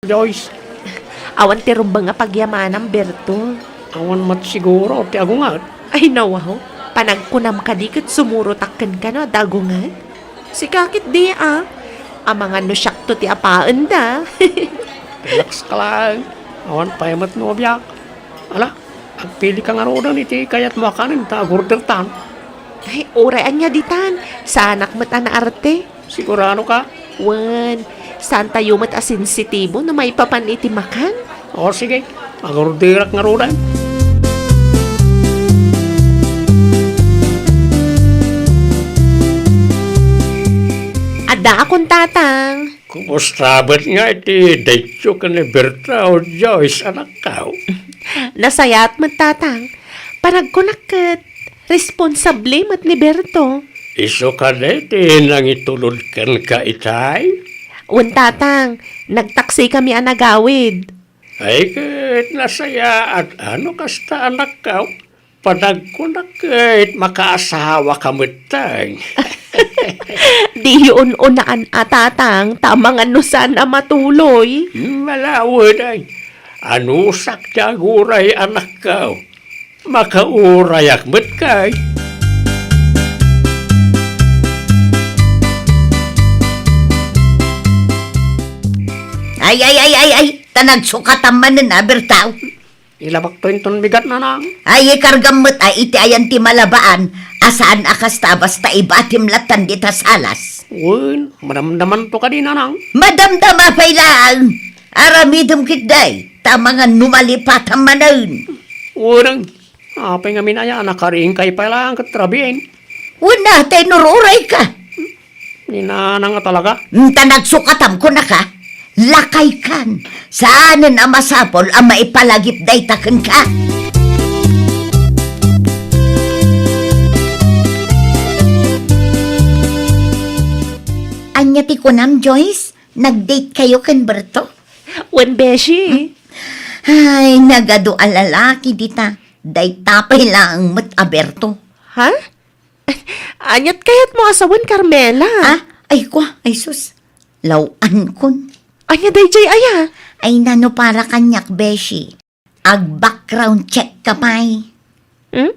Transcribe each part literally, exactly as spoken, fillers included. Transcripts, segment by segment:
Joyce. Awan ti rumbeng a pagyamanam, Berto. Awan met siguro ti agunget. Ay, nawaw. Panagkunam kadi ket sumurotak kenka no adda agunget? Sika ket di, a. Amangan no siakto ti apaenda. Relax ka lang. Awan pay met nobiak. Ala, agpili ka ngaruden iti kayatmo a kanen ta agordertan. Ay, uray ania ditan. Saanak met a naarte. Sigurado ka? Wen, saantayo met a sensitibo no maipapan iti makan. O, sige. Agorderak ngaruden. Addaakon, Tatang. Kumusta met nga iti dayto ken ni Berta o Joyce, anakko? Nasayaat met, Tatang. Panagkunak ket responsable met ni Berto. Isu kadi ti nangitulod kenka itay? Wen, Tatang. Nagtaksikami a nagawid. Ay, ket nasayaat. Ano kasta, anakko? Panagkunak ket makaasawaka metten. Diyo un-unaan a, Tatang, ta amangan no saan a matuloy. Malawen ay. Anusak ti aguray, anakko. Makaurayak met kay. Ay, ay, ay, ay, ay. Ta nagsukatam manen a, Bertaw. Ilabakto inton bigat, nanang. Ay, ikargam met a iti ayan ti malabaan, a saan a kasta basta ibatim lattan dita salas. Wen, madamdamanto kadi, nanang? Madamdama pay laeng. Aramidem ketdi, ta amangan no malipatam manen. Wen, apay ngamin aya, nakariingkay pay laeng ket rabien. Wen, atay no ruray ka. Ni nanang a talaga? Mm, ta nagsukatam kunaka. Lakaykan. Saanen a masapul a maipalagip dayta kenka. Ania ti kunam, Joyce? Nag-date kayo ken Berto? Wen, beshi. Hmm? Ay, nagadu a lalaki dita. Dayta pay laeng met a Berto. Ha? Aniat kayatmo a sawen, Carmela? Ah, ay kwa, ay sus. Law-ankon. Ania dayjay aya? Ay nano para kaniak, beshi. Ag-background check ka pay. Hmm?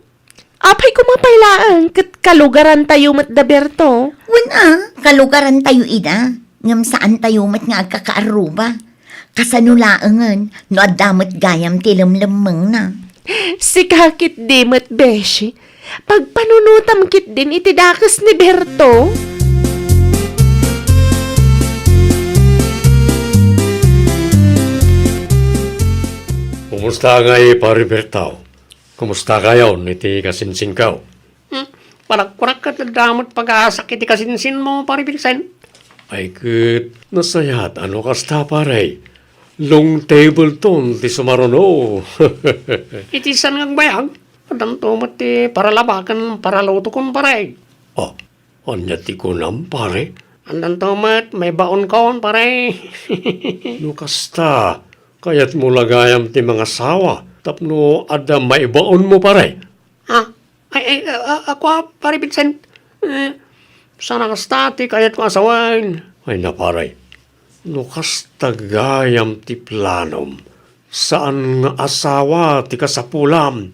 Apay koma pay laeng, ket kalugarantayo met da Berto. Wen a, kalugarantayo ida, ngem saantayo met nga agkakaarruba. Kasano laengen no adda met gayam ti lemlemmengna? Sika ketdi met, beshi. Pagpanunotam ketdin iti dakes ni Berto. Kumusta ngay, Pare Berto? Kumusta kayon iti kasinsinko? Hmm, panagkunak ket adda met pag-aasak iti kasinsinmo, Pare Vincent. Ay ket, nasayaat a no kasta, pare. Long table ton ti sumaruno. Iti saan nga agbayag, addanto met ti paralaba ken paralutokon, pare. Oh, ania ti kunam, pare? Addanto met maibaonkon, pare. No kasta, kayatmo la gayam ti mangasawa tapno adda maibaonmo, pare? Ah, ay, ay, ah, ah, ako, ah, Pare Vincent. Eh, saan a kasta ti kayatko a sawen. Ay na, pare. No kasta gayam ti planom, saan nga asawa ti kasapulam.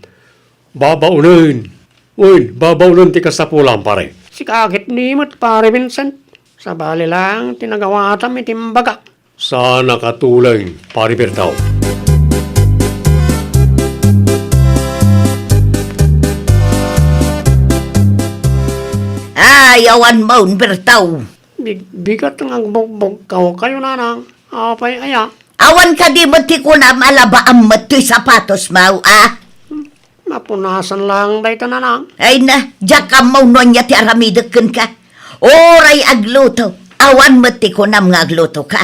Babaonen. Wen, babaonen ti kasapulam, pare. Sika ketdi met, Pare Vincent. Sabali lang ti nagawatam iti imbaga. Saan a katuleng, Pare Bertaw. Ay, awan maun, Bertaw. Big-, bigat nga agbugbog kayo, nanang. Apay aya? Awan kadi met ti kunam a labaam met toy sapatosmo, a? Mapunasan lang dayta, nanang. Ay na, diak ammo no ania ti aramidek kenka. Uray agluto, awan met ti kunam nga aglutoka.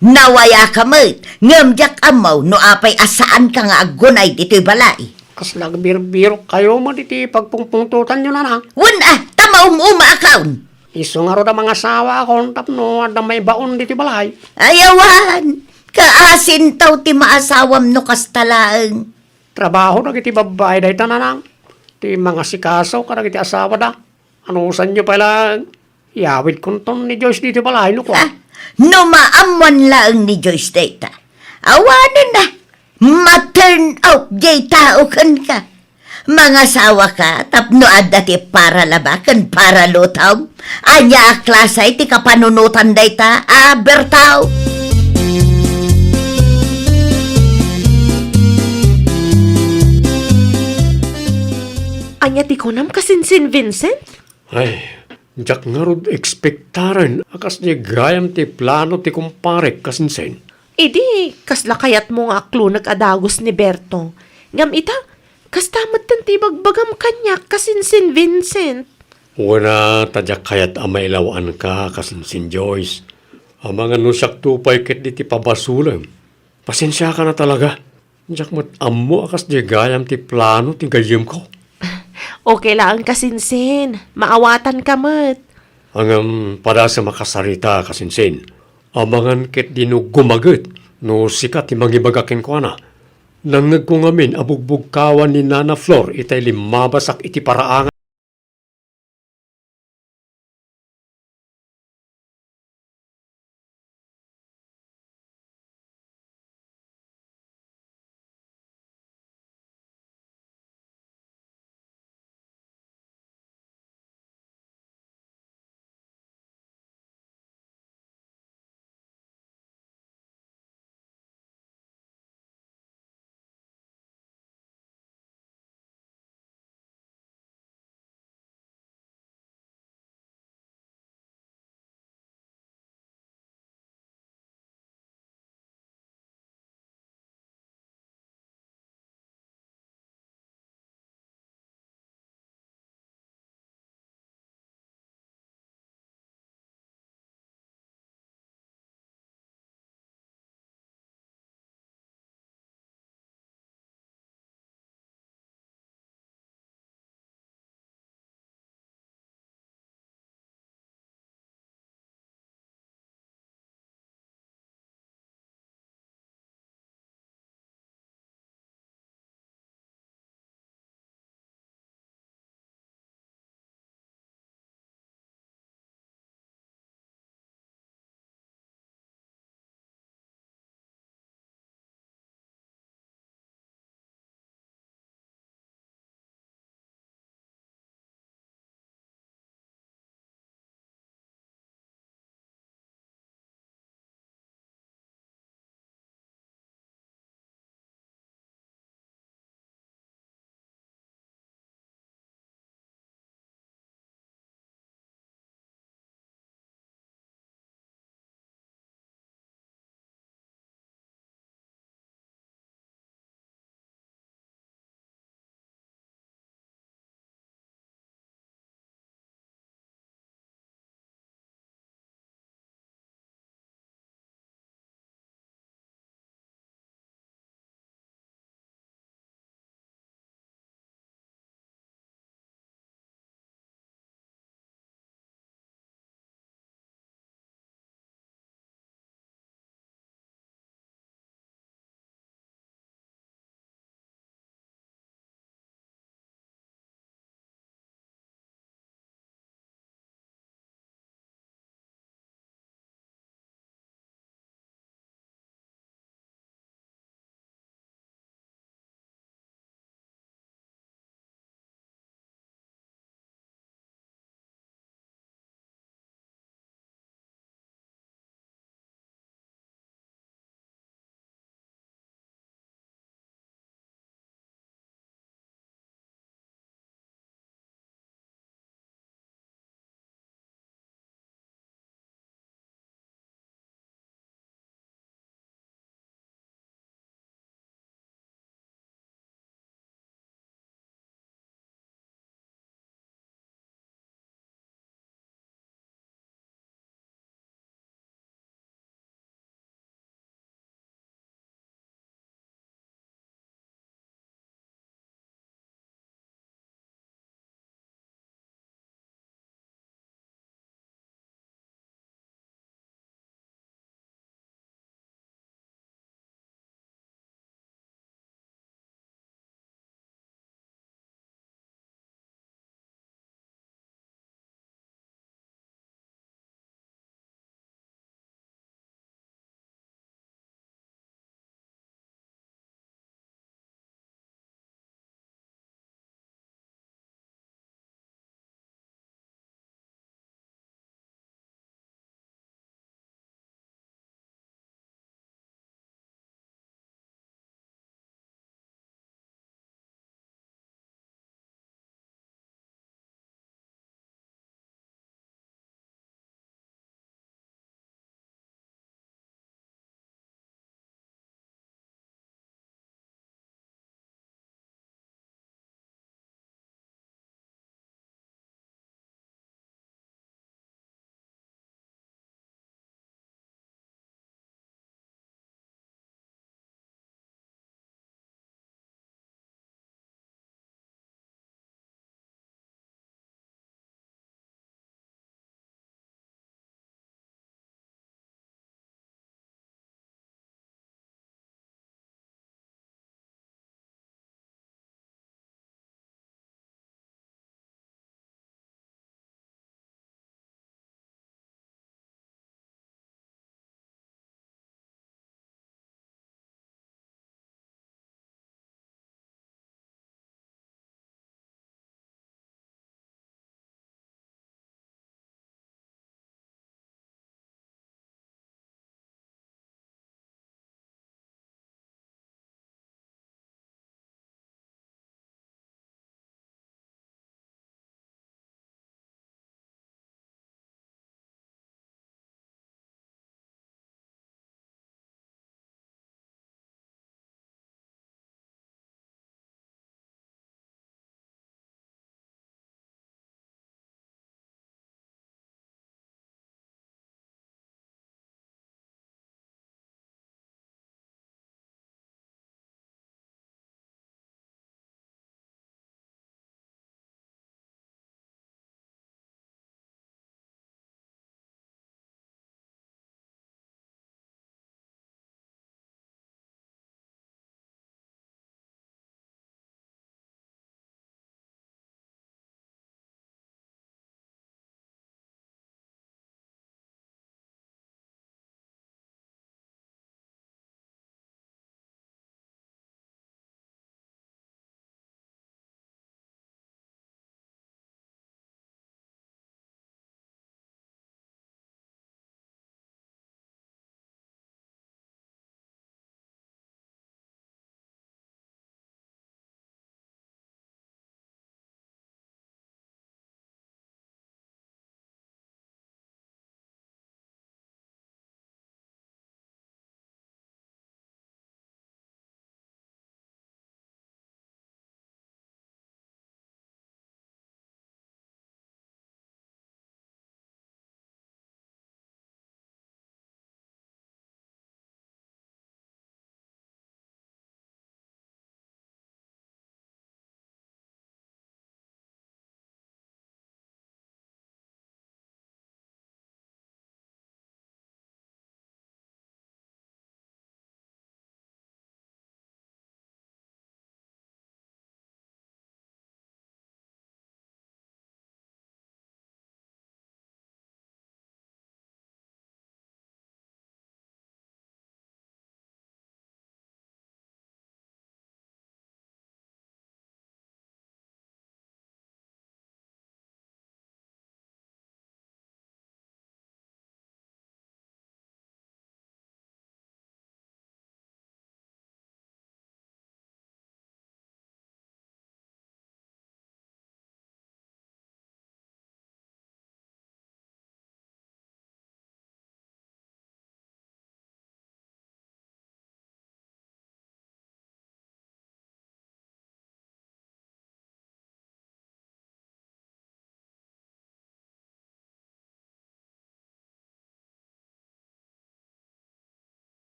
Nawayaka met, ngem diak ammo no apay a saanka nga aggunay ditoy balay. Kasla agbirbirok kayo met iti pagpungpungtotanyo, nanang. Wen a, ta maum-umaakon. Isu ngarud a mangasawaakon tapno adda maibaon ditoy balay. Ay, awan, kaasintaw ti maasawam no kasta laeng. Trabaho dagiti babbai dayta, nanang. Ti mangasikaso kadagiti asawada. Anusanyo pay laeng? Iyawidkonton ni Joyce ditoy balay, no kua. Ah, no maammoan laeng ni Joyce dayta, Awanen na, ma-turn off jay tao kenka. Mangasawaka tapno adda ti paralaba ken paralutom. Ania a klase ti kapanunotan dayta a Berto? Ania ti kunam, Kasinsin Vincent? Ay, diak ngarud ekspektaren a kasdi gayam ti plano ti kumparek, Kasinsin. Idi, kasla kayatmo nga aklonek a dagus ni Berto. Ngem ita, kasta metten ti ibagbagam kaniak, Kasinsin Vincent. Wen a, ta diak kayat a mailaw-anka, Kasinsin Joyce. Amangan no siakto pay ketdi ti pabasolem. Pasensiakan a talaga. Diak met ammo a kasdi gayam ti plano ti gayyemko. Okay laeng, Kasinsin. Maawatanka met. Ngem, padasem a kasarita, Kasinsin. Amangan ketdi no gumaget no sika ti mangibaga kenkuana. Nangngegko ngamin a bugbugkawan ni Nana Flor itay limmabasak iti paraangan.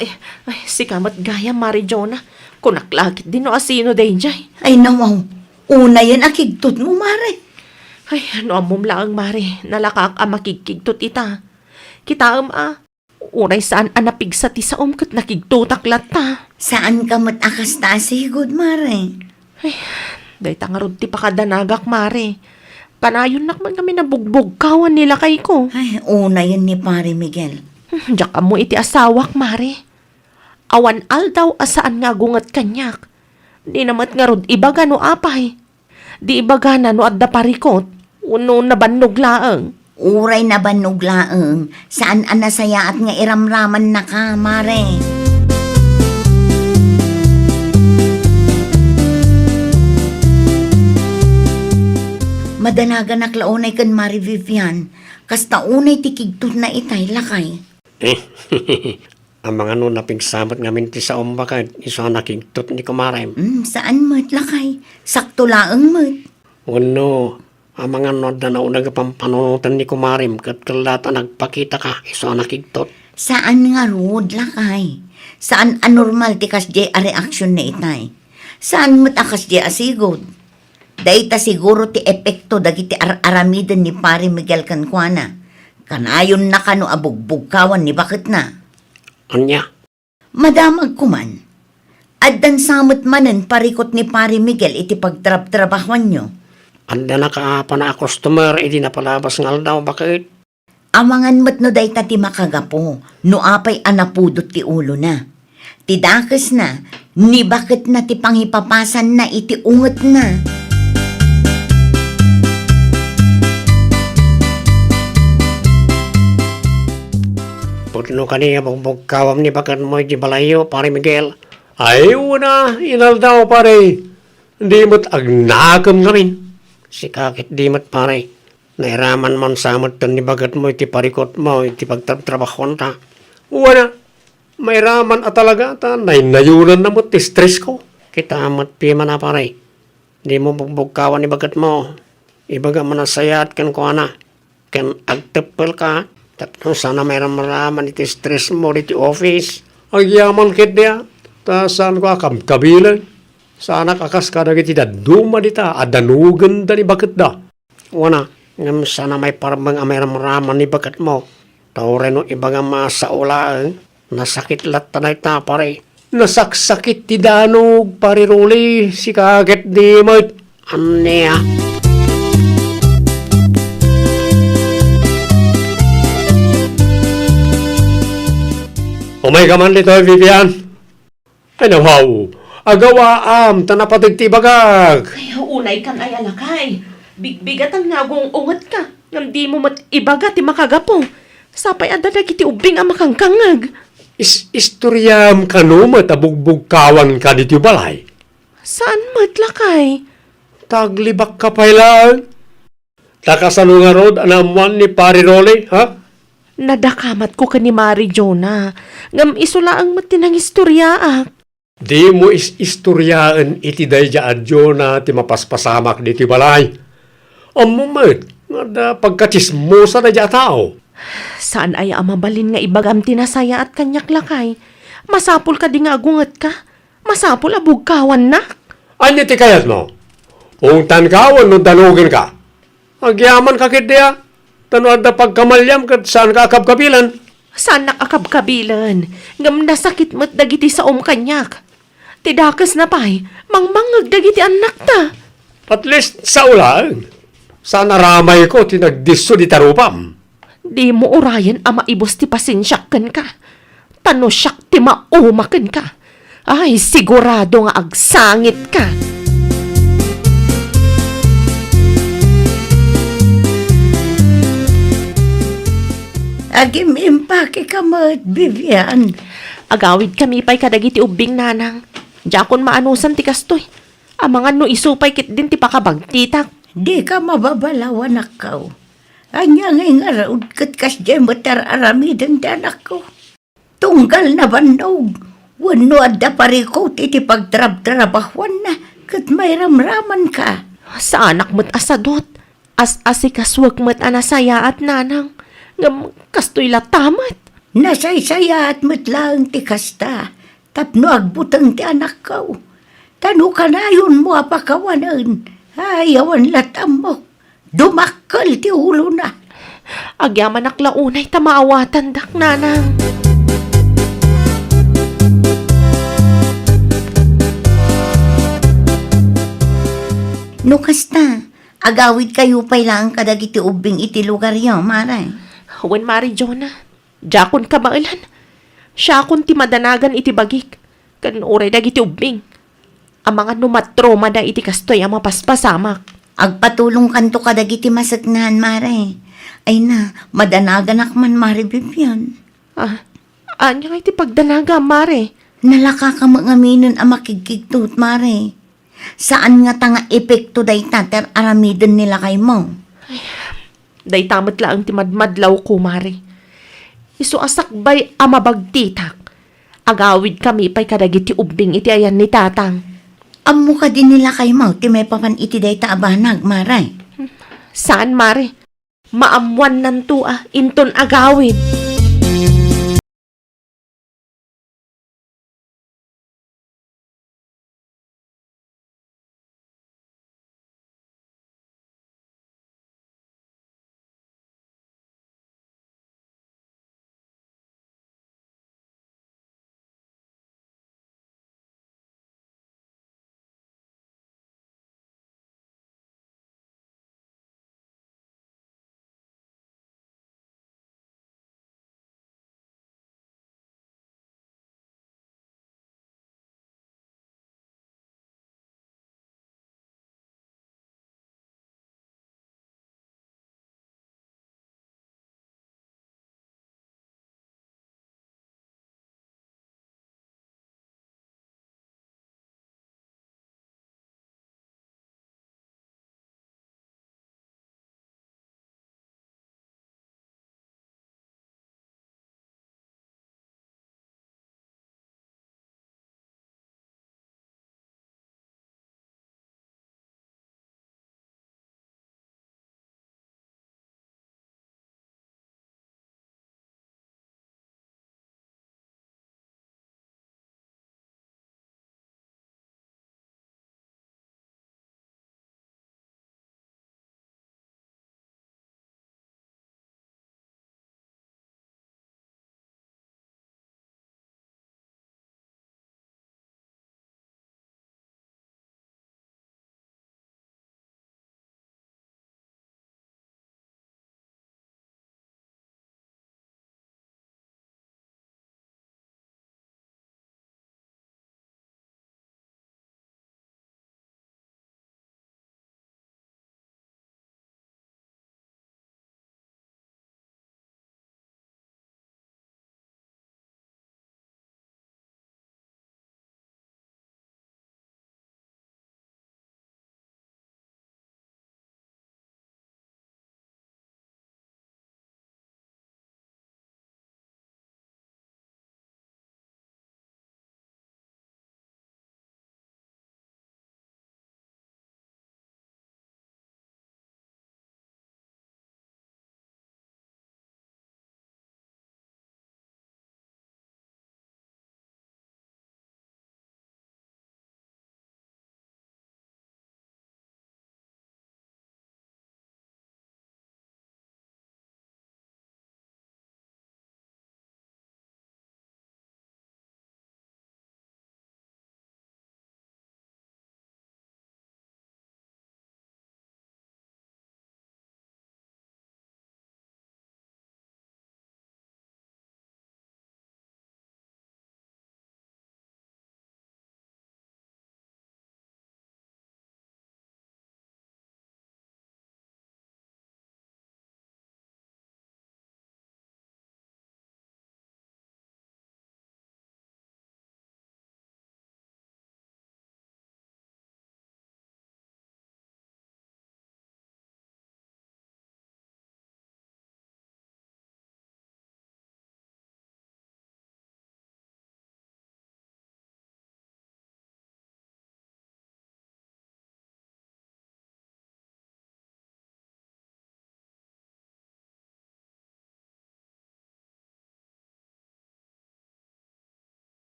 Ay, ay, sika met gayam, Mare Jonah. Kunak la ketdi no asino daydiay. Ay, nawaw. Unayen a kigtotmo, Mare. Ay, no ammom laeng, Mare, nalakaak a makigkigtot ita. Kitaem a, uray saan a napigsa ti saom ket nakigtotak latta. Saanka met a kasta a sigud, Mare. Ay, dayta ngarud ti pakadanagak, Mare. Kanayonnak met ngamin a bugbugkawan ni lakayko. Ay, unayen ni Pare Miguel. Hmm, diak ammo iti asawak, Mare. Awan aldaw a saan nga agunget kaniak. Dina met ngarud ibaga no apay. Di ibagana no adda parikot, wenno nabannog laeng. Uray nabannog laeng, saan a nasayaat nga iramramannaka, Mare. Madanaganak la unay ken Mare Vivian, kasta unay ti kigtotna itay, lakay. Amangan no napigsa met ngamin ti saom baket isu a nakigtot ni kumarem. Mm, saan met, lakay. Sakto laeng met. Wenno, amangan no adda nauneg a pampanunoten ni kumarem ket kellat a nagpakitaka isu a nakigtot. Saan ngarud, lakay. Saan a normal ti kasdiay a reaksion na itay. Saan met a kasdiay a sigud. Dayta siguro ti epekto dagiti ar-aramiden ni Pare Miguel kenkuana. Kanayonnaka no a bugbugkawan ni baketna. Ania? Madamag koman. Addan sa met manen parikot ni Pare Miguel iti pagtrabtrabahuanyo. Adda nakaapana a customer idi napalabas nga aldaw, baket. Amangan met no dayta ti makagapu, no apay a napudot ti ulona. Ti dakesna, ni baketna ti pangipapasanna iti ungetna. Pudno kadi a bugbugkawam ni baketmo iti balayyo, Pare Miguel. Ay, wen a, inaldaw, pare. Di met agnakem ngamin. Sika ket di met, pare. Nairaman man sa met ni baketmo iti parikotmo iti pagtrabtrabahuanta. Wen a, mairaman a talaga ta naynayonanna met ti stressko. Kita met piman a, pare. Dimo bugbugkawan ni baketmo. Ibagam a nasayaat kenkuana. Ken agteppelka tapno saan a mairamraman iti stressmo diti office. Agyaman ketdi a, ta saanko a kabkabilen. Saanak a kas kadagiti dadduma dita a danogenda ni baketda. Wen a, ngem saan a maiparmeng a mairamraman ni baketmo. Ta uray no ibagam a sao laeng, nasakit latta dayta, pare. Nasaksakit ti danog, Pare Rolly, sika ket di met. Ania? Umayka man ditoy, Vivian. Ay, nawaw. Agawaam, ta napateg ti ibagak. Ay, unaykan aya, lakay. Bigbigatan nga agung-ungetka. Ngem dimo met ibaga ti makagapu. Sapay adda dagiti ubbing a makangkangngeg. Is-, istoriam kano met a bugbugkawanka ditoy balay? Saan met, lakay. Ta aglibakka pay laeng. Ta kasano ngarud a naammoan ni Pare Rolly, ha? Nadakamatko ken ni Mare Jonah, ngem isu laeng met ti nangistoriaak. Dimo is-istoriaen iti daydiay a Jonah ti mapaspasamak ditoy balay. Ammom met nga adda pagkatsismosa daydiay a tao. Saan aya a mabalin nga ibagam ti nasayaat kaniak, lakay? Masapul kadi nga agungetka? Masapul a bugkawannak? Ania ti kayatmo? Ungtanka wenno danogenka? Agyamanka ketdi a, ta no adda pagkamaliam ket saanka a kabkabilen. Saannak a kabkabilen, ngem nasakit met dagiti saom kaniak. Ti dakesna pay, mangmangngeg dagiti annakta. At least, sao laeng. Saan a ramayko ti nagdisso dita rupam. Dimo urayen a maibus ti pasensiak kenka. Ta no siak ti mauma kenka, ay, sigurado nga agsangitka. Agim-impakeka met, Vivian. Agawidkami pay kadagiti ubbing, nanang. Diakon maanusan ti kastoy. Amangan no isu pay ketdin ti pakabagtitak. Dika mababalaw, anakko. Ania ngay ngarud ket kasdiay met ar-aramiden ti anakko? Tunggal nabannog, wenno adda parikot iti pagtrabtrabahuanna ket mairamramanka. Saanak met a sadut. As-asikasuek met a nasayaat, nanang. Ngem kastoy latta met. Nasaysayaat met laeng ti kasta tapno agbuteng ti anakko. Ta no kanayonmo a pakawanen, ay, awan lat' ammok. Dumakkel ti ulona. Agyamanak la unay ta maawatandak, nanang. No kasta, agawidkayo pay laeng kadagiti ubbing iti lugaryo, mare. Wen, Mare Jonah. Diakon kabaelan. Siakon ti madanagan iti bagik, ken uray dagiti ubbing. Amangan no matromada iti kastoy a mapaspasamak. Agpatulongkanto kadagiti maseknan, mare. Ay na, madanaganak man, Mare Vivian. Ah, ania ngay ti pagdanagam, mare? Nalakaka met ngaminen a makigkigtot, mare. Saan ngata nga epekto dayta ti ar-aramiden ni lakaymo. Ay, dayta met laeng ti madmadlawko, mare. Isu a sakbay a mabagtitak, agawidkami pay kadagiti ubbing iti ayan ni tatang. Ammo kadi ni lakaymo ti maipapan iti dayta a banag, mare? Saan, mare. Maammuannanto a inton agawid.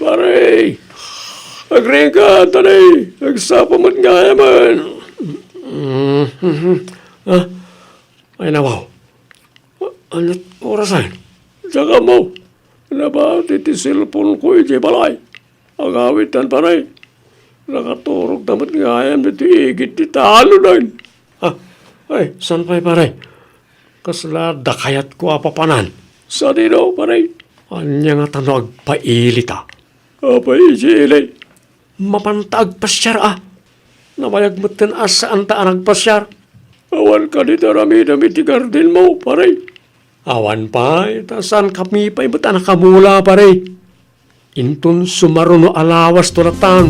Pare, agriingka, ta nay, agsapa met nga ayamen. Ah, ay, nawaw. Ania ti orasen? Diak ammo. Nabati ti cellphone ko idiay balay. Agawidtan, pare. Nakaturogta met nga ayam ditoy igid ti talonen. Ah, ay, saan pay, pare? Kasla adda kayatko a papanan. Sadino, pare? Ania ngata no agpailita? Apay idi ili? Mapanta agpasiar a. Nabayag metten a saanta a nagpasiar. Awan kadi ti aramidem iti gardenmo, pare? Awan pay, ta saankami pay met a nakamula, pare. Inton sumaruno a lawasto latta.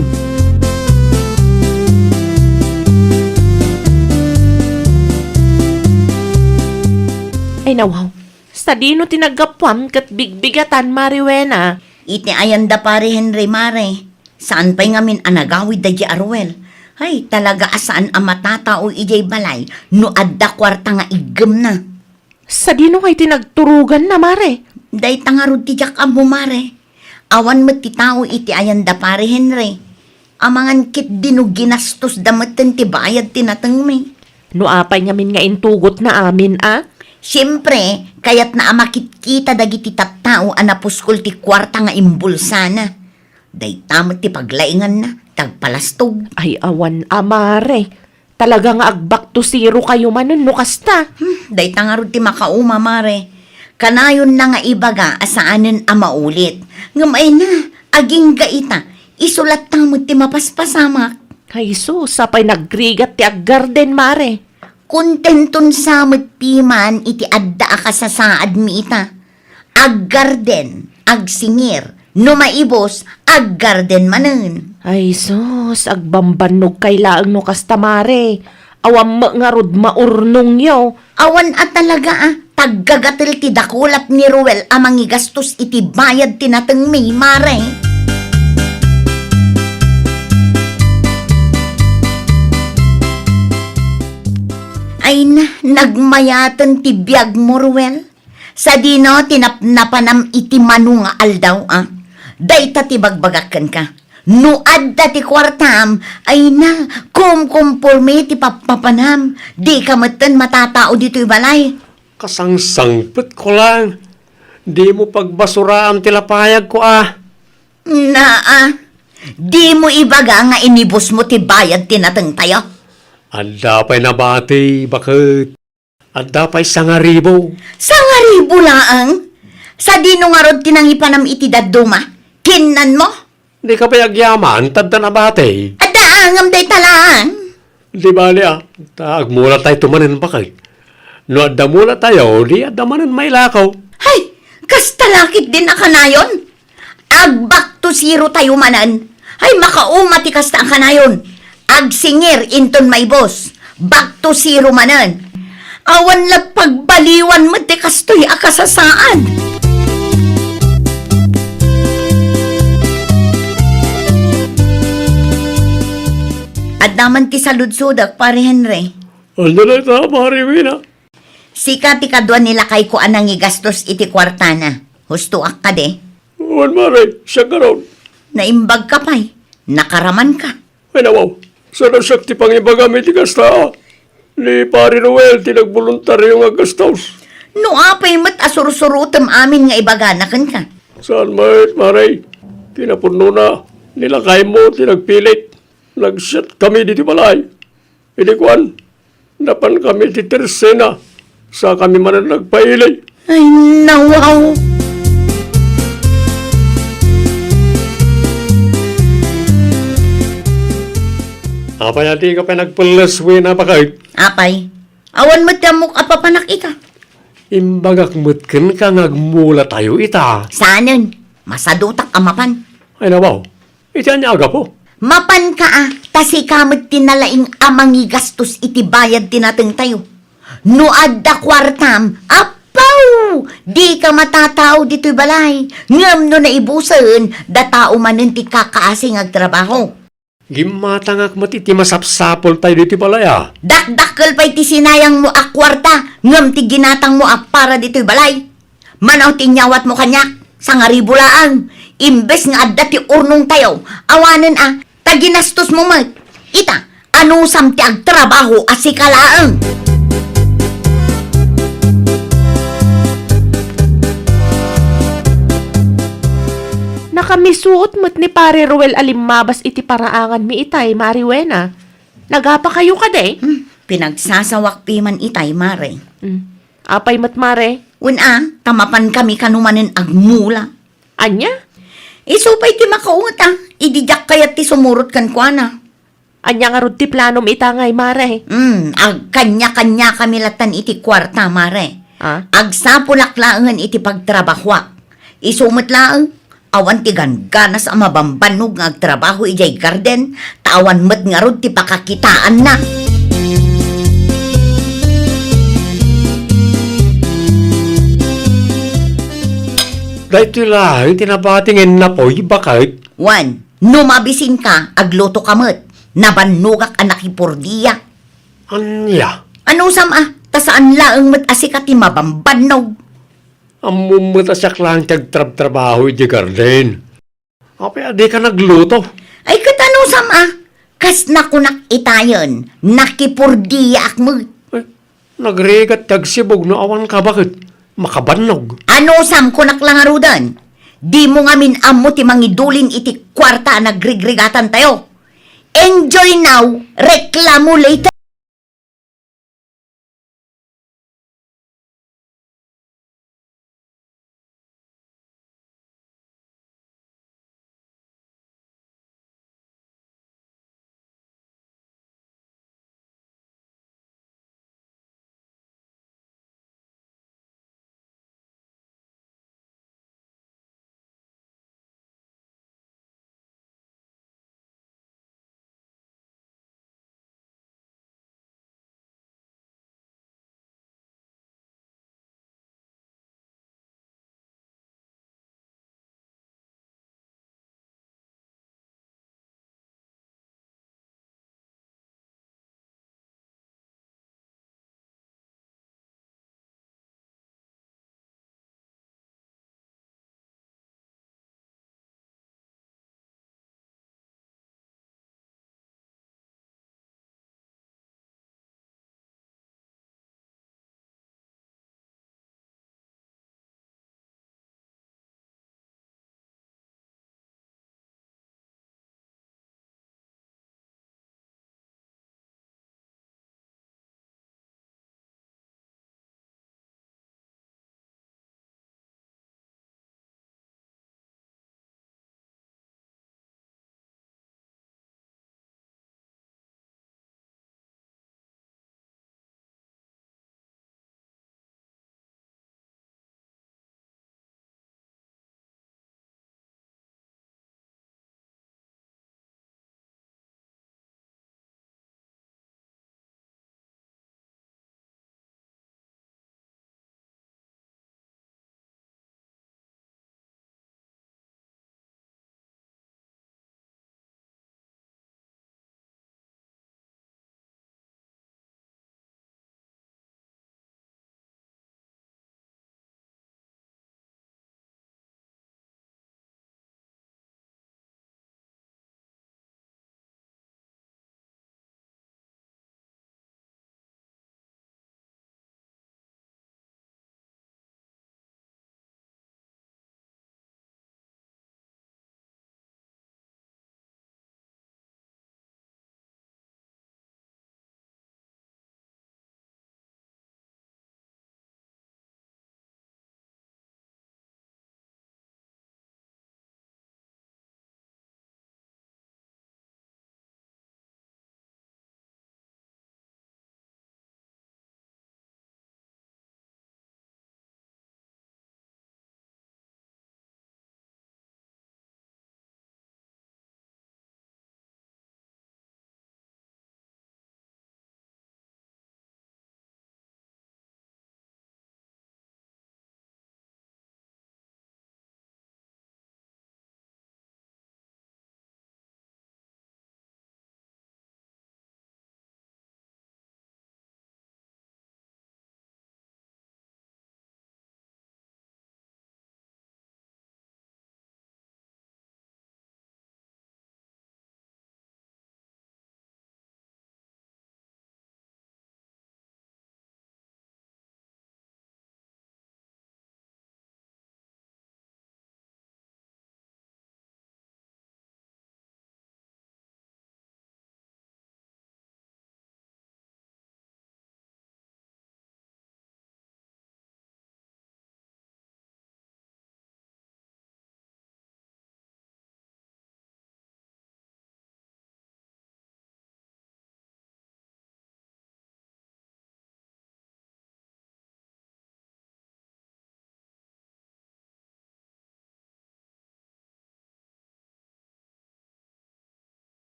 Ay, nawaw. Sadino ti naggapuam ket bigbigatan, Mare Wena? Iti ayanda, Pare Henry, Mare. Saan pay ngamin a nagawid daydi a Ruel. Ay, talaga a saan a matatao idiay balay no adda kuarta nga iggemna. Sadino ngay ti nagturoganna, Mare? Dayta ngarud ti diak ammo, Mare. Awan met ti tao iti ayanda, Pare Henry. Amangan ketdi no ginastosda metten ti bayad ti natengmi. No apay ngamin nga intugotna amin a? Siempre, kayatna a makitkita dagiti tattao a napuskol ti kuarta nga imbulsana. Dayta met ti paglainganna, ti agpalastog. Ay, awan a, Mare. Talaga nga ag-back to zero kayo manen no kasta. Hmm, dayta ngarud ti makauma, Mare. Kanayonna nga ibaga a saanen a maulit. Ngem ay na, agingga ita, isu latta met ti mapaspasamak. Ay sus, apay nagrigat ti aggarden, Mare. Kontenton sa met piman iti adda a kasasaadmi ita. Aggarden, agsingir, no maibus, aggarden manen. Ay sus, agbambannog kay laeng no kasta, Mare. Awan met ngarud maurnongyo. Awan a talaga a, taggagatel ti dakulat ni Ruel a mangigastos iti bayad ti natengmi, Mare. Ay na, nagmayaten ti biagmo, Ruel. Sadino ti napnapanam iti mano nga aldaw, a? Dayta ti bagbagak kenka. No adda ti kuartam, ay na, kumkumporme ti pappapanam. Dika metten matatao ditoy balay. Kasangsangpetko lang. Dimo pagbasuraam ti lapayagko, a? Naa, dimo ibaga nga inibusmo ti bayad ti natengtayo? Adda pay nabati, baket. Adda pay sangaribu. Sangaribu laeng? Sadino ngarud ti nangipanam iti dadduma? Kinnanmo? Dika pay agyaman, ta adda nabati. Adda ngem dayta laeng. Di bali a, ta agmulatayto manen, baket. No adda mulatayo, di adda manen mailakaw. Hay, kasta la ketdin a kanayon? Ag-back to zero tayo manen. Ay, makauma ti kasta a kanayon. Agsingir inton maibus. Back to zero manen. Awan la pagbaliwan met ti kastoy a kasasaad. Adda man ti saludsodek, Pare Henry. Ania dayta, Mare Wena? Sika ti kadua ni lakayko a nangigastos iti kuartana. Hustoak kadi? Wen, Mare, siak ngarud. Naimbagka pay. Nakaramanka. Ay, nawaw. Saan a siak ti pangibagam iti kasta? Ni Pare Noel ti nagboluntario nga aggastos. No apay met a sursurotem amin nga ibagana kenka? Saan met, Mare. Kinapudnona, ni lakaymo ti nagpilit. Nagsiatkami ditoy balay. Idi kuan, napankami ti tersena, sakami manen nagpaili. Ay, nawaw! Apay a dika pay nagpelles, Wena, baket? Apay, awan met ti ammok a papanak ita. Imbagak met kenka nga agmulatayo ita. Saanen, masadutak a mapan. Ay, nawaw. Iti ania a gapu? Mapanka a, ta sika met ti nalaing a mangigastos iti bayad ti natengtayo. No adda kuartam, appaw! Dika matatao ditoy balay. Ngem no naibusen, datao manen ti kakaasi nga agtrabaho. Gimmatangak met iti masapsapultayo ditoy balay a. Dakdakkel pay ti sinayangmo a kuarta, ngem ti ginatangmo a para ditoy balay. Mano ti inyawatmo kaniak? Sangaribu laeng. Imbes nga adda ti urnongtayo, awanen a, ta ginastosmo met. Ita, anusam ti agtrabaho a sika laeng? Nakamisuot met ni Pare Ruel a limmabas iti paraanganmi itay, Mari Wena. Nagapakayo kadi? Hmm, pinagsasawak piman itay, Mare. Hmm. Apay met, Mare? Wen a, ta mapankami kano manen agmula. Ania? Isu pay ti makaunget a, idi diak kayat ti sumurot kenkuana. Ania ngarud ti planom ita ngay, Mare? Hmm, agkanya-kanyakami latan iti kuarta, Mare. Ah? Agsapulak laengen iti pagtrabahoak. Isu met laeng, awan ti gangganas a mabambannog nga agtrabaho idiay garden, ta awan met ngarud ti pakakitaanna. Daytoy laeng ti nabati nga innapoy, baket. Wen, no mabisinka, aglutoka met. Nabannogak a nakipurdiak. Ania? Anusam a, ta saan laeng met a sika ti mabambannog. Ammom met a siak laeng ti agtrabtrabaho idiay garden. Apay a dika nagluto? Ay, ket anusam a, kas nakunak itayen, nakipurdiaak met. Eh, nagrigat ti agsibug no awan ka, baket makabannog. Anusam, kunak la ngaruden, dimo ngamin ammo ti mangidulin iti kuarta a nagrigrigatantayo. Enjoy now, reklamo later.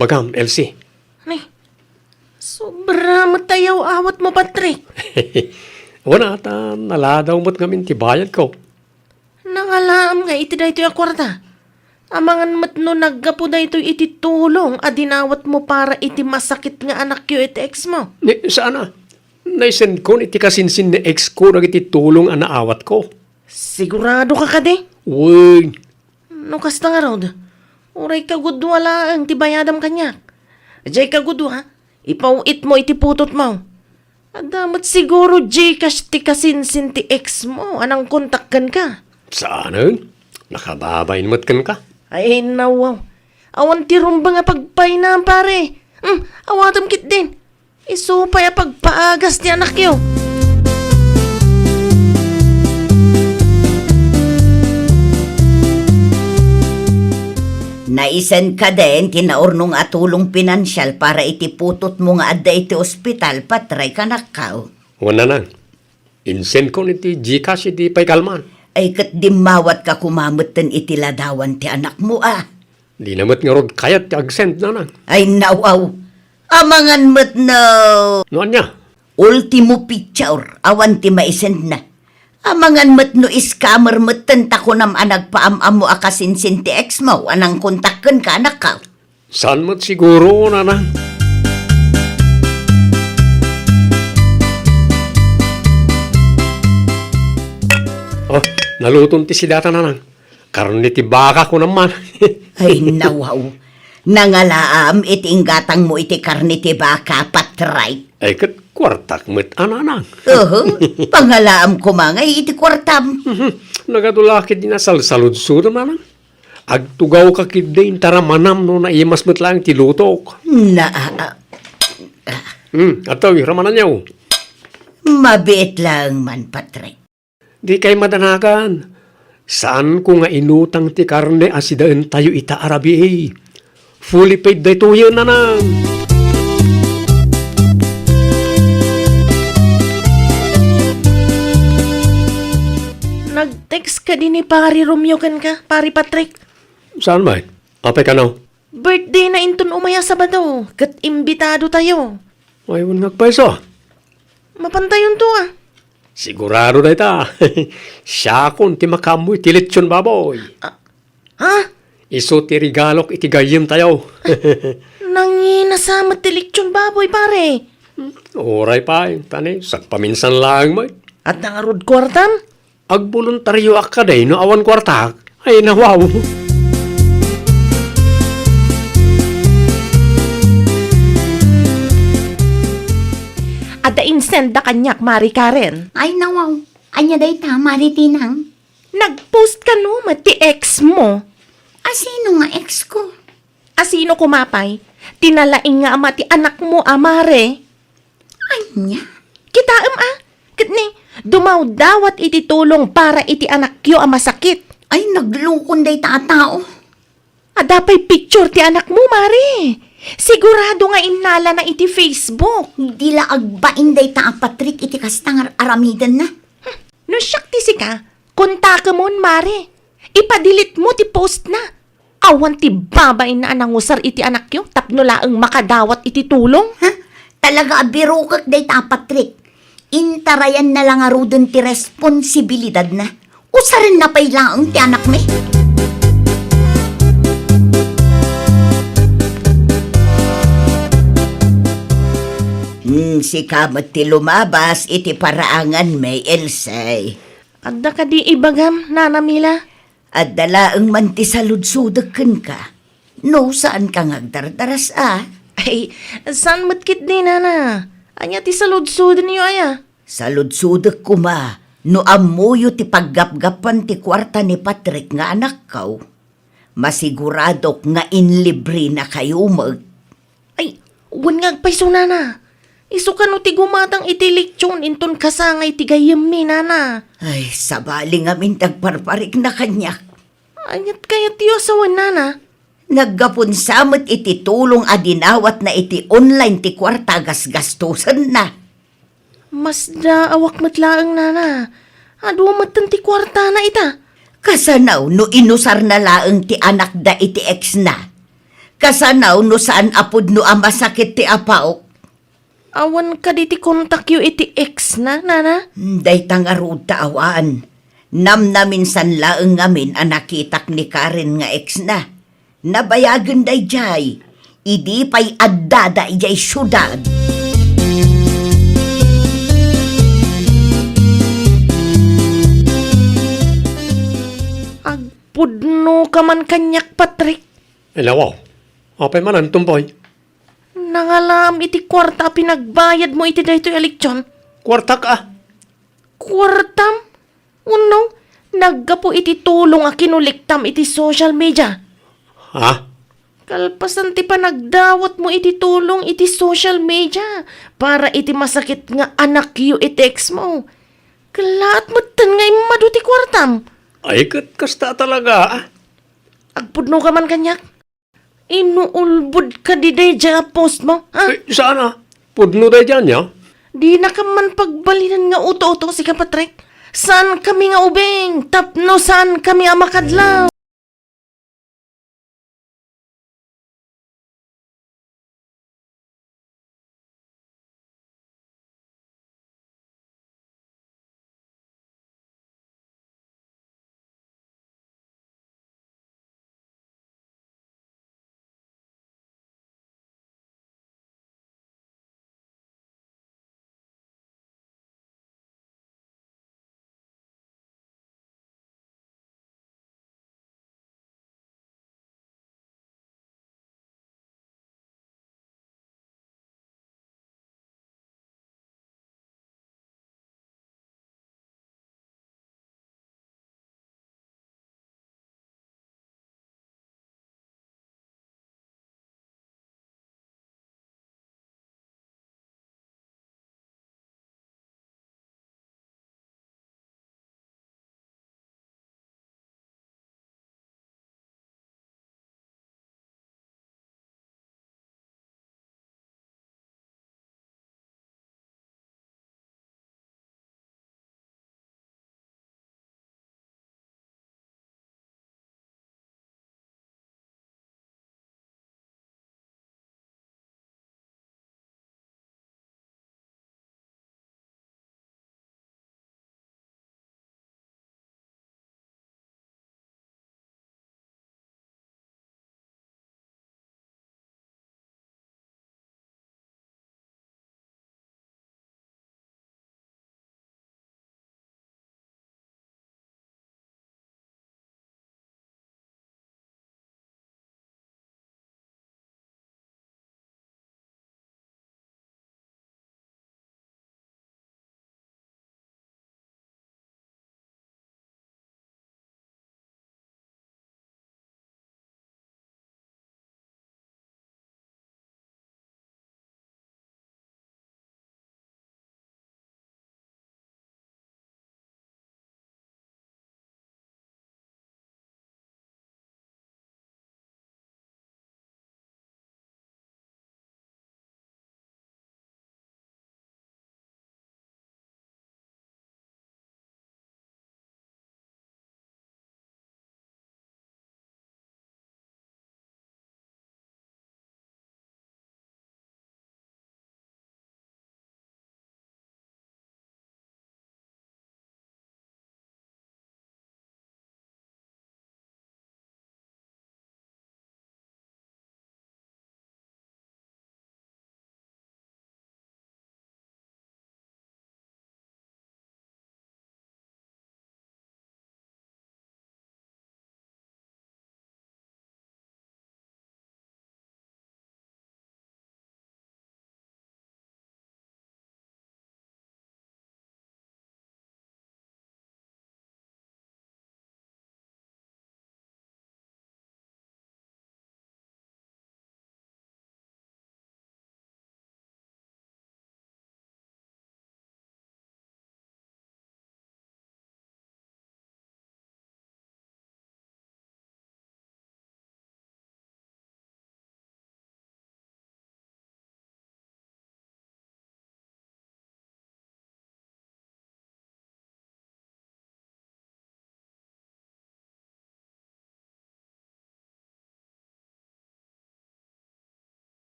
Bagam, Elsie. Ni, sobra met ti aw-awatmo, Patrick. Wen a, ta naladaw met ngamin ti bayadko. Nangalaam nga iti daytoy a kuarta. Amangan met no naggapu daytoy iti tulong a dinawatmo para iti masakit nga anakyo iti ex mo. Ni, saan a? Naisendkon iti kasinsin ni ex ko dagiti tulong a naawatko. Sigurado ka kadi? Wen. No kasta ngarud, uray kagudua laeng ti bayadam kaniak. Diay kagudua, ipaw-itmo iti putotmo. Adda met siguro Gcash ti kasinsin ti ex mo a nangkontak kenka. Saanen? Nakababain met kenka. Ay, nawaw. Awan ti rumbeng a pagpaynam, pare. Hmm, awatem ketdin. Isu pay a pagpaagas ti anakyo. Naisend kadin ti naurnong a tulong pinansial para iti putotmo nga adda iti ospital, Patrick, anakkaw? Wen, nanang. Insendkon iti Gcash iti paykalman. Ay, ket dimmawatka koma metten iti ladawan ti anakmo, a? Dina met ngarud kayat ti agsend, nanang. Ay, nawaw. Amangan met no. No ania? Ultimo picture, awan ti maisendna. Amangan met no scammer metten ta kunam a nagpaam-ammo a kasinsin ti ex mo a nangkontak kenka, anakkaw. Saan met siguro, nanang? Oh, naluton ti sidata, nanang. Karne ti baka, kunam man. Ay, nawaw. Nangalaam iti inggatangmo iti karne ti baka, Patrick. Ay, ket kuartak met a, nanang. Oho, pangalaam koma ngay iti kuartam. Mhm. Nagadu la ketdi a salsaludsodem, nanang. Agtugawka ketdi inta ramanam no naimas met laeng ti lutok. Na, a, a, a. Hmm, adtoy, ramananyo. Mabiit laeng man, Patrick. Dikay madanagan. Saanko nga inutang ti karne a sidaentayo ita a rabii. Fully paid daytoyen, nanang. Nag-text kadi ni Pari Romeo kenka, Pari Patrick? Saan, bay? Apay kano? Birthday na inton umay a Sabado, ket imbitadotayo. Ay, wen nga agpayso. Mapantayonto, a. Sigurado dayta. Siakon ti makaammo iti lechon baboy. A, ha? Isu ti regalok iti gayyemtayo. Nangina sa met ti lechon baboy, pare. Uray pay, ta ni, sagpaminsan laeng met. Adda ngarud kuartam? Agboluntarioak kadi no awan kuartak. Ay, nawaw. Adda insend da kaniak, Mari Karen. Ay, nawaw. Ania dayta, Mari Tinang? Nag-post kano met ti ex mo? Asino nga ex ko? Asino koma pay? Ti nalaing nga ama ti anak mo a, Mare. Ania? Kitaem a, ket ni, dumawdawat iti tulong para iti anakyo a masakit. Ay, naglukon dayta a tao. Adda pay picture ti anak mo, Mare. Sigurado nga innalana iti Facebook. Di la agbain dayta a Patrick iti kasta nga ar-aramidenna. Hmm, no siak ti sika, kontakemon, Mare. Ipa-delete mo ti post na. Awan ti babain a nangusar iti anakyo tapno laeng makadawat iti tulong? Ha? Talaga a birokek dayta a Patrick. Intarayanna la ngaruden ti responsibilidadna. Usarenna pay laeng ti anakmi. Hmm, sika met ti lumabas iti paraanganmi, Else. Adda kadi ibagam, Nana Mila? Adda laeng man ti saludsodek kenka. No, saanka nga agdardaras a? Ay, saan met ketdi, Nana? Ania ti saludsodenyo aya? Saludsodek koma no ammoyo ti paggapgapan ti kuarta ni Patrick nga anakkaw. Masiguradok nga inlibrenakayo met. Ay, wen nga agpayso, Nana. Isu kano ti gumatang iti lechon inton kasangay ti gayyemmi, Nana. Ay, sabali ngamin ti agparparikna kaniak. Aniat kayatyo a sawen, Nana? Naggapunsa met iti tulong a dinawatna iti online ti kuarta a gasgastosenna. Masdaawak met laeng, Nana. Adu metten ti kuartana ita. Kasano no inusarna laeng ti anakda iti exna? Kasano no saan a pudno a masakit ti apaok? Awan kadi ti kontakyo iti ex na, nana? Hmm, dayta ngarud ta awan. Namnaminsan laeng ngamin a nakitak ni Karen nga ex na. Nabayagen dayjay. Idi pay addada idiay siudad. Agpudno ka man kaniak, Patrick. Ilaw, apay manen, Tomboy? Nangalaam iti kuarta a pinagbayadmo iti daytoy a leksion. Kuartak a? Kuartam? Wenno, naggapu iti tulong a kinulektam iti social media. Ha? Kalpasan ti panagdawatmo iti tulong iti social media para iti masakit nga anakyo iti ex mo. Kellaat metten nga immadu ti kuartam. Ay, ket kasta talaga, a? Agpudno ka man kaniak? Inuulbod ka di daydiay a post mo, ha? Eh, saan a? Pudno daydiay ania? Dinaka man pagbalinen nga uto-uto, sika, Patrick. Saan kami nga ubing, tapno saan kami a makadlaw.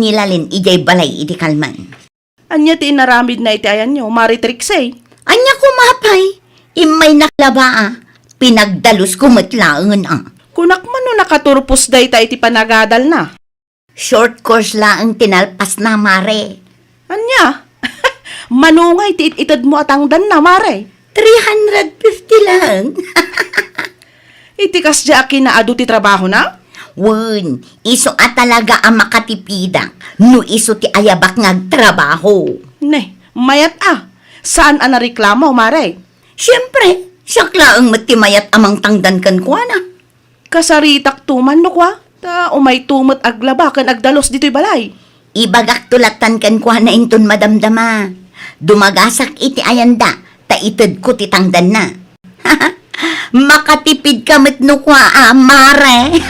ni Lalin idiay balay iti kalman. Ania ti inaramidna iti ayanyo, Mare Trixie? Ania koma pay? Immaynak laba a. Pinagdalusko met laengen a. Kunak man no nakaturpos dayta iti panagadalna. Short course laeng ti nalpasna, Mare. Ania? Mano ngay ti it-itedmo a tangdanna, Mare? Three hundred fifty laeng. Iti kasdiay a kinaadu ti trabahona? Wen, isu a talaga a makatipidak no isu ti ayabak nga agtrabaho. Ne, mayat a. Saan a nareklamo, Mare? Siempre, siak laeng met ti mayat a mangtangdan kenkuana. Kasaritakto man no kua, ta umayto met aglaba ken agdalus ditoy balay. Ibagakto lattan kenkuana inton madamdama. Dumagasak iti ayanda, ta itedko ti tangdanna. Makatipidka met no kua a, Mare.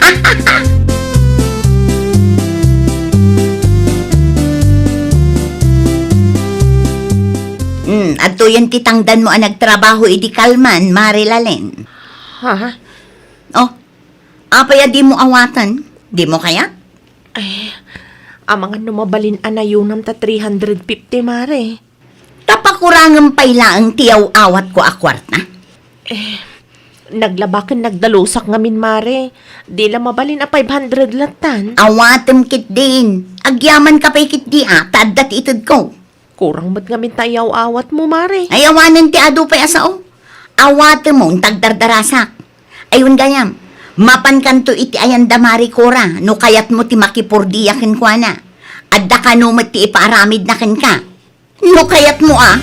Hmm, adtoyen ti tangdanmo a nagtrabaho idi kalman, Mare Lalin. Ha? Oh, apay a dimo awaten? Dimo kayat? Ay, amangan no mabalin a nayonam ta three hundred fifty, Mare. Ta pakurangem pay laeng ti yaw-awatko a kuarta? Eh, naglaba ken nagdalusak ngamin, Mare. Di la mabalin a five hundred lattan. Awatem ketdin. Agyamanka pay ketdi a, ta adda ti itedko. Kurang met ngamin ta yaw-awatmo, Mare. Ay, awanen ti adu pay a sao. Awatemon ta agdardarasak. Ay, wen gayam, mapankanto iti ayanda, Mare Cora, no kayatmo ti makipurdia kenkuana. Adda kano met ti ipaaramidna kenka. No kayatmo a.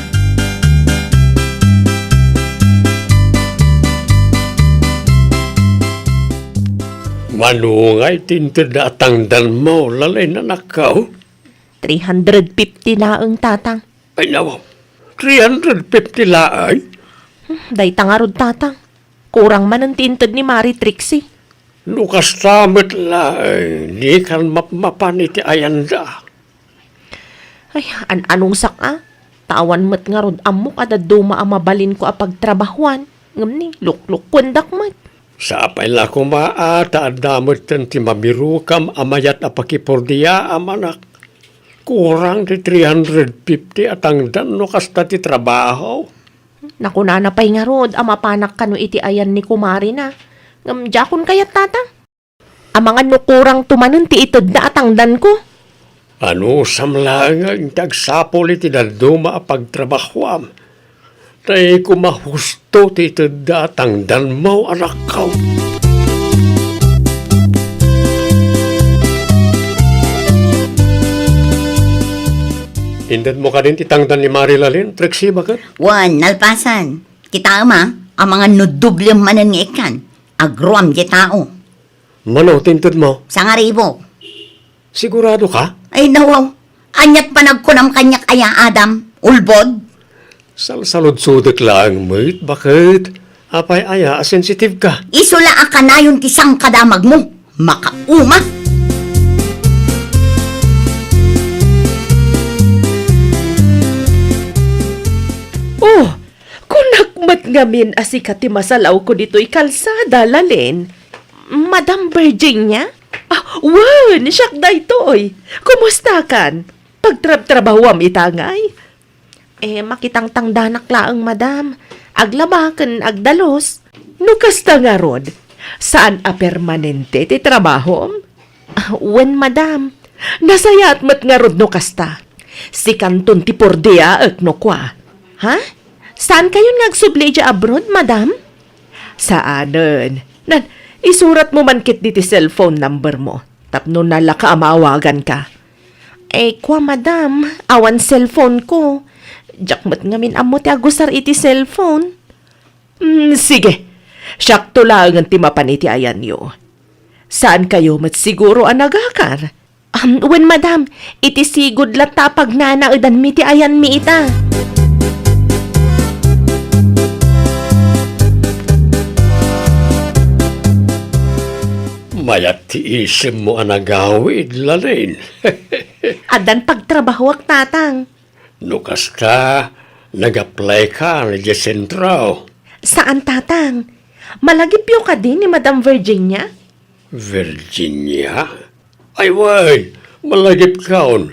Mano ngay ti intedda a tangdanmo, Lalin, anakko? Three hundred fifty laeng, Tatang. Ay, nawaw. Three hundred fifty laeng? Hmm, dayta ngarud, Tatang. Kurang manen ti inted ni Mare Trixie. No kasta met laeng, dikan mapmapan iti ayanda. Ay, an-anongsak a. Ta awan met ngarud ammok a dadduma a mabalinko a pagtrabahuan. Ngem ni, luklukkuendak met. Sapay la koma a ta adda metten ti mabirokam a mayat a pakipurdiaam, anak. Kurang ti three hundred fifty a tangdan no kasta ti trabaho. Nakunana pay ngarud a mapanak kano iti ayan ni kumarina. Ngem diakon kayat, Tatang. Amangan no kurangto manen ti itedna a tangdanko. Anusam laeng ti agsapul iti dadduma a pagtrabahuam. Tay koma husto ti itedda a tangdanmo, anakko. Intedmo kadin ti tangdan ni Mare Lalin, Trixie, baket? Wen, nalpasan. Kitaem a, amangan no doblem manen nga ikkan. Agruam diay tao. Mano ti intedmo? Sangaribu. Sigurado ka? Ay, nawaw. Aniat panagkunam kaniak aya, Adam? Ulbod? Salsaludsodek laeng met, baket. Apay aya a sensitive ka? Isu la a kanayon ti sangkadamagmo. Makauma! Oh, kunak met ngamin a sika ti masalawko ditoy kalsada, Lalin. Madam Virginia? Ah, wen, siak daytoy. Kumustakan? Pagtrabtrabahuam ita ngay? Eh, makitangtangdanak laeng, madam. Aglaba ken agdalus. No kasta ngarud, saan a permanente ti trabahom? Ah, wen, madam. Nasayaat met ngarud no kasta. Sikanton ti purdiaek no kua. Ha? Saankayon nga agsubli idiay abroad, madam? Saanen. Nan, isuratmo man ketdi ti cellphone number mo. Tapno nalaka a maawaganka. Eh, kua, madam, awan cellphone ko. Diak met ngamin ammo ti agusar iti cellphone. Mm, sige. Siakto laengen ti mapan iti ayanyo. Saankayo met siguro a nagakar? Um, wen, madam, iti sigud latta a pagnanaedanmi ti ayanmi ita. Mayat ti isemmo a nagawid, Lalin. Addan pagtrabahoak, Tatang. No kasta, nag-apply ka idiay sentro? Saan, Tatang. Malagipyo kadi ni Madam Virginia? Virginia? Ay, wen, Malagipkaon,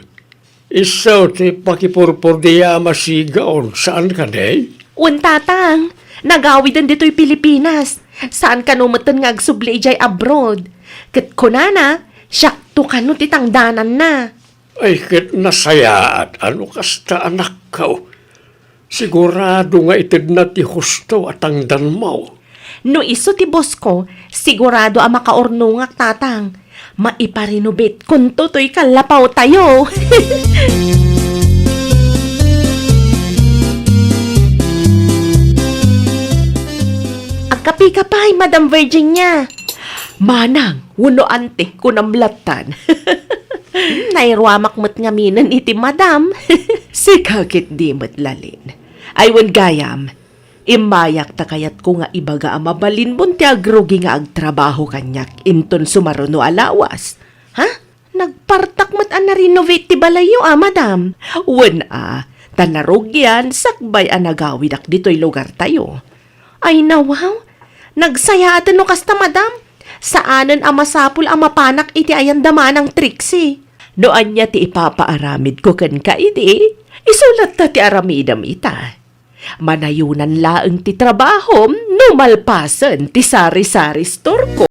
isu ti pakipurpurdiya a masigaon, saan kadi? Wen, Tatang. Nagawiden ditoy Pilipinas. Saan kano metten nga agsubli idiay abroad. Ket kunana, siakto kano ti tangdananna. Ay, ket nasayaat a no kasta, anakko. Sigurado nga itedna ti husto a tangdanmo. No isu ti boss ko, sigurado a makaurnongak, Tatang. Maiparenovate-konto toy kallapawtayo. Agkapika pay, Madam Virginia. Manang, wenno ante, kunam lattan. Hmm, nairuamak met ngaminen iti madam. Sika ketdi met, Lalin. Ay, wen gayam, immayak ta kayatko nga ibaga a mabalinmon ti agrugi nga agtrabaho kaniak inton sumaruno a lawas. Ha? Nagpartak met a na-renovate ti balayyo a, madam. Wen a, ta narugian sakbay a nagawidak ditoy lugartayo. Ay, nawaw, nagsayaaten no kasta, madam. Saanen a masapul a mapanak iti ayan da Manang Trixie. No ania ti ipapaaramidko kenka idi, isu latta ti aramidem ita. Manayonan laeng ti trabahom no malpasen ti sari-sari store ko.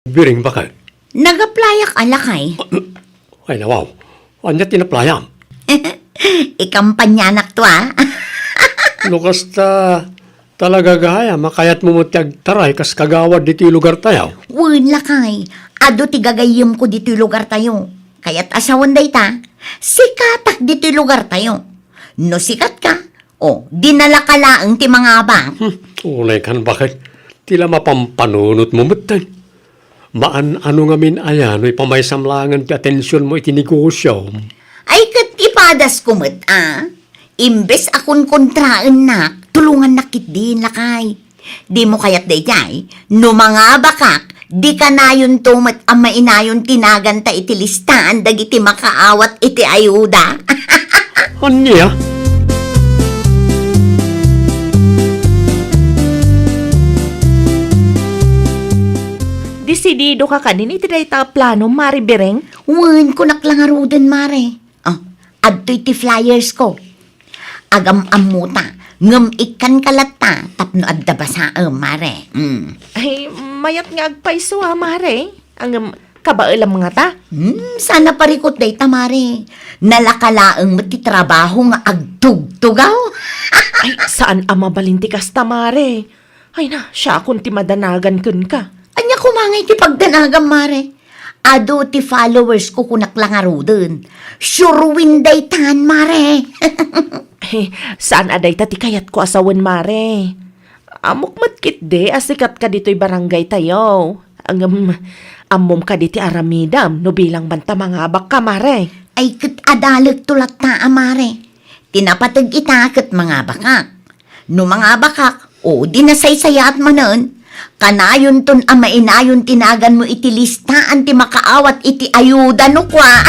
Biring, bakit? Nag-applyak a, lakay. Ay, nawaw. Ania ti in-applyam? Ikampanyanak to, a. No kasta, talaga gayam a kayatmo met ti agtaray kas kagawad ditoy lugartayo? Wen, lakay. Adu ti gagayyemko ditoy lugartayo. Kayat a sawen dayta, sikatak ditoy lugartayo. No sikatka, o, dinalaka laeng ti mangabak. Hmm, unay kan, bakit? Ti la mapampanunotmo metten. Maan-ano ngamin aya no ipamaysam laengen ti atensionmo iti negosiom? Ay, ket ipadasko met, a. Imbes a konkontraennak, tulongannak ketdin, lakay. Dimo kayat daydiay? No mangabakak, di kanayonto met a mainayon ti naganta iti listaan dagiti makaawat iti ayuda. Ania? Desidido ka kadin iti dayta a plano, Mare Biring? Wen, kunak la ngaruden, Mare. Oh, adtoy ti flyers ko. Agam-ammota, ngem ikkanka latta tapno adda basaem, Mare. Mm. Ay, mayat nga agpayso a, Mare. Ngem, kabaelam ngata? Hmm, saan a parikut dayta, Mare. Nalaka laeng met ti trabaho nga agtugtugaw. Ay, saan a mabalin ti kasta, Mare. Ay na, siakon ti madanagan kenka. Ania koma ngay ti pagdanagam, Mare? Adu ti followers ko, kunak la ngaruden. Sure win daytan, Mare. Eh, saan a dayta ti kayatko a sawen, Mare. Ammok met ketdi a sikatka ditoy barangay tayo. Ngem, ammom kadi ti aramidem no bilang man ta mangabakka, Mare? Ay, ket adalekto latta a, Mare. Ti napateg ita ket mangabakak. No mangabakak, o di nasaysayaat manen, kanayonton a mainayon ti naganmo iti listaan ti makaawat iti ayuda no kua.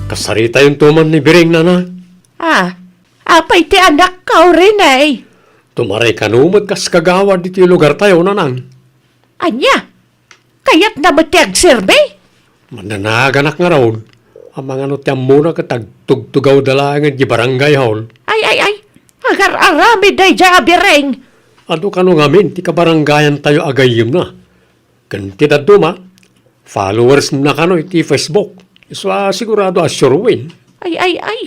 Kasaritayonto man ni Biring, Nanang. Ah, apay ti anakko, Rene? Tumaray kano met kas kagawad iti lugartayo, Nanang. Ania? Kayatna met ti agserbi? Mandanaganak ngarud. Amangan no ti ammona ket agtugtugawda laeng iti barangay hall. Ay, ay, ay. Agar-aramid daydiay a Biring. Adu kano ngamin ti kabarangayantayo a gayyemna. Ken ti dadduma, followersna kano iti Facebook. Isu a sigurado a sure win. Ay, ay, ay.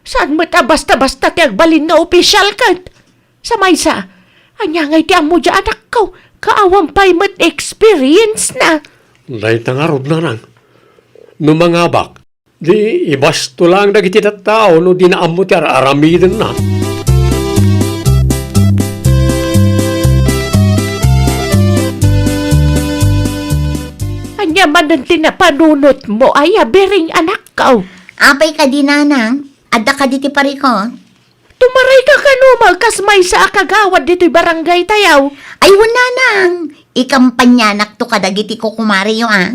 Saan met a basta-basta ti agbalin nga opisyal ket? Sa maysa, ania ngay ti ammo diay anakko, ket awan pay met experience na. Dayta ngarud, Nanang. No mangabak, di ibasto laeng dagiti tattao no dina ammo ti ar-aramidenna. Ania manen ti napanunotmo, aya, Biring, anakko? Apay kadi, Nanang? Adda kadi ti parikut? Tumaray ka kano, malkas maysa a kagawad ditoy barangay tayaw. Ay, wen, Nanang. Ikampanyanak to kadagiti kukumareyo, a.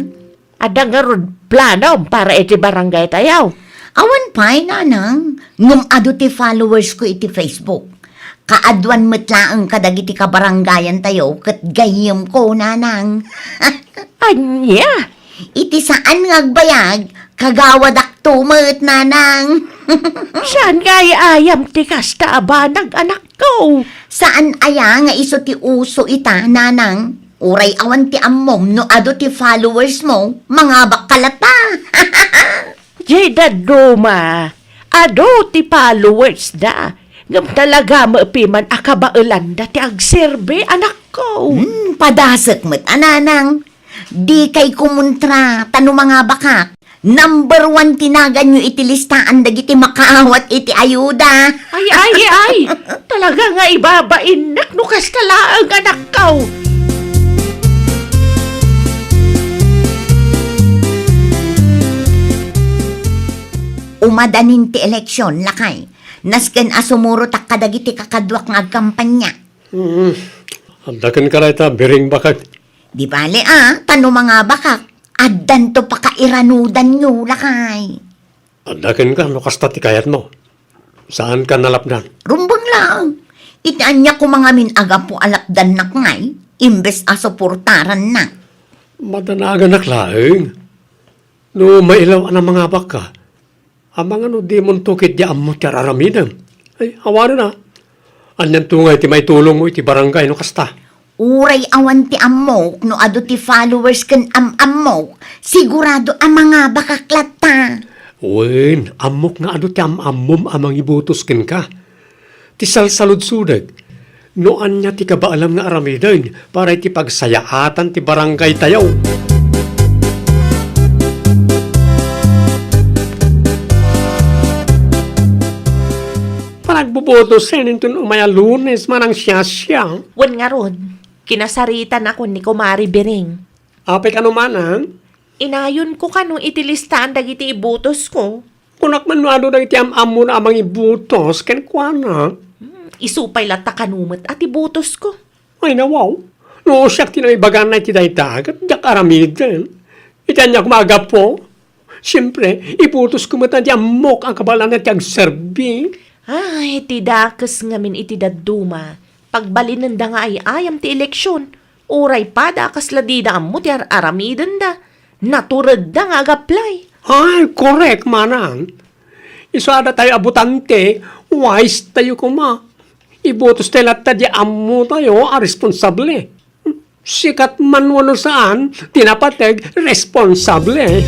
Adda ngarud planom para iti barangay tayaw? Awan pay, Nanang. Ngem adu ti followers ko iti Facebook. Kaaduan met laeng kadagiti kabarangayan tayo ket gayyemko, Nanang. Ania? Iti saan nga agbayag, kagawadakto met, Nanang. Saan nga ay-ayam ti kasta a banag, anakko? Saan aya nga isu ti uso ita, Nanang? Uray awan ti ammom no adu ti followers mo, mangabakka latta. Diay dadduma, adu ti followers da. Ngem talaga met piman a kabaelanda ti agserbi, anakko. Hmm, padasek met a, Nanang. Dikay kumontra, ta no mangabakak, number one ti naganyo iti listaan dagiti makaawat iti ayuda. Ay, ay, ay! Talaga nga ibabainnak no kasta laeng, anakko. Umadanin ti eleksion, lakay. Nasken a sumurotak kadagiti kakaduak nga agkampanya. Hmm. Adda kenka dayta, Biring, bakak. Di bale a, ta no mangabakak, addanto pakairanudanyo, lakay. Adda kenka no kasta ti kayatmo. Saanka nalapdan? Rumbeng laeng. Iti ania koma ngamin a gapu a lapdannak ngay, imbes a suportarannak. Madanaganak laeng. No mailaw a namangabakka, amangan no dimonto ketdi ammo ti ar-aramidem. Ay, awanen a. Anianto ngay ti maitulongmo iti barangay no kasta? Uray awan ti ammok no adu ti followers ken am-ammok, sigurado a mangabakak latta. Wen, ammok nga adu ti am-ammom a mangibotos kenka. Ti salsaludsodek, no ania ti kabaelam nga aramiden para iti pagsayaatan ti barangaytayo. Panagbobotosen inton umay a Lunes, Manang Siasia. Wen ngarud, kinasaritanakon ni Kumare Biring. Apay kano, Manang? Inayonko kano iti listaan dagiti ibotosko. Kunak man no adu dagiti am-ammona a mangibotos kenkuana. Hmm, isu pay latta kano met a ti botosko. Ay, nawaw. No siak ti nangibagana iti dayta, ket diak aramiden. Iti ania koma a gapu? Siempre, ibotosko met ti ammok a kabaelan ti agserbi. Ay, ti dakes ngamin iti dadduma. Pagbalinenda nga ay-ayam ti eleksion. Uray pada a kasla dida ammo ti ar-aramidenda. Naturedda nga agaplay. Ay, korek, Manang. Isu a datayo a botante, wise tayo koma. Ibotos tayo latta di ammo tayo a responsable. Sikat man wenno saan, ti napateg, responsable.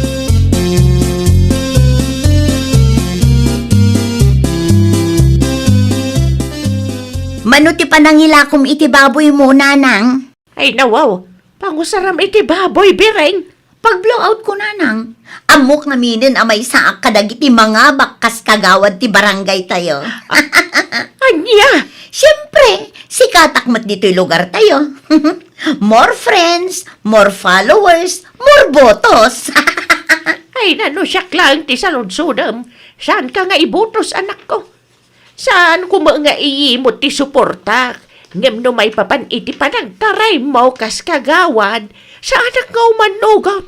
Mano ti panangilakom iti baboymo, Nanang? Ay, nawaw, pangusaram iti baboy, Biring. Pag-blowout ko, Nanang. Ammok ngaminen a maysaak kadagiti mangabak kas kagawad ti barangay tayo. Ania? Siempre, sikatak met ditoy lugar tayo. More friends, more followers, more botos. Ay, nano siak laeng ti saludsodem. Saanka nga ibotos, anakko? Saan koma nga iyimot ti suportak, ngem no maipapan iti panagtaraymo kas kagawad, saanak nga umannugot.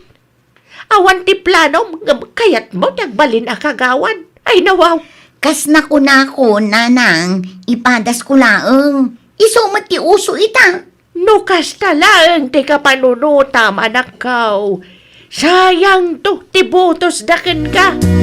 Awan ti planom ngem kayatmo ti agbalin a kagawad. Ay, nawaw! Kas nakunako, Nanang, ipadasko laeng. Isu met ti uso ita. No kasta laeng ti kapanunotam, anakko, sayangto ti botosda kenka.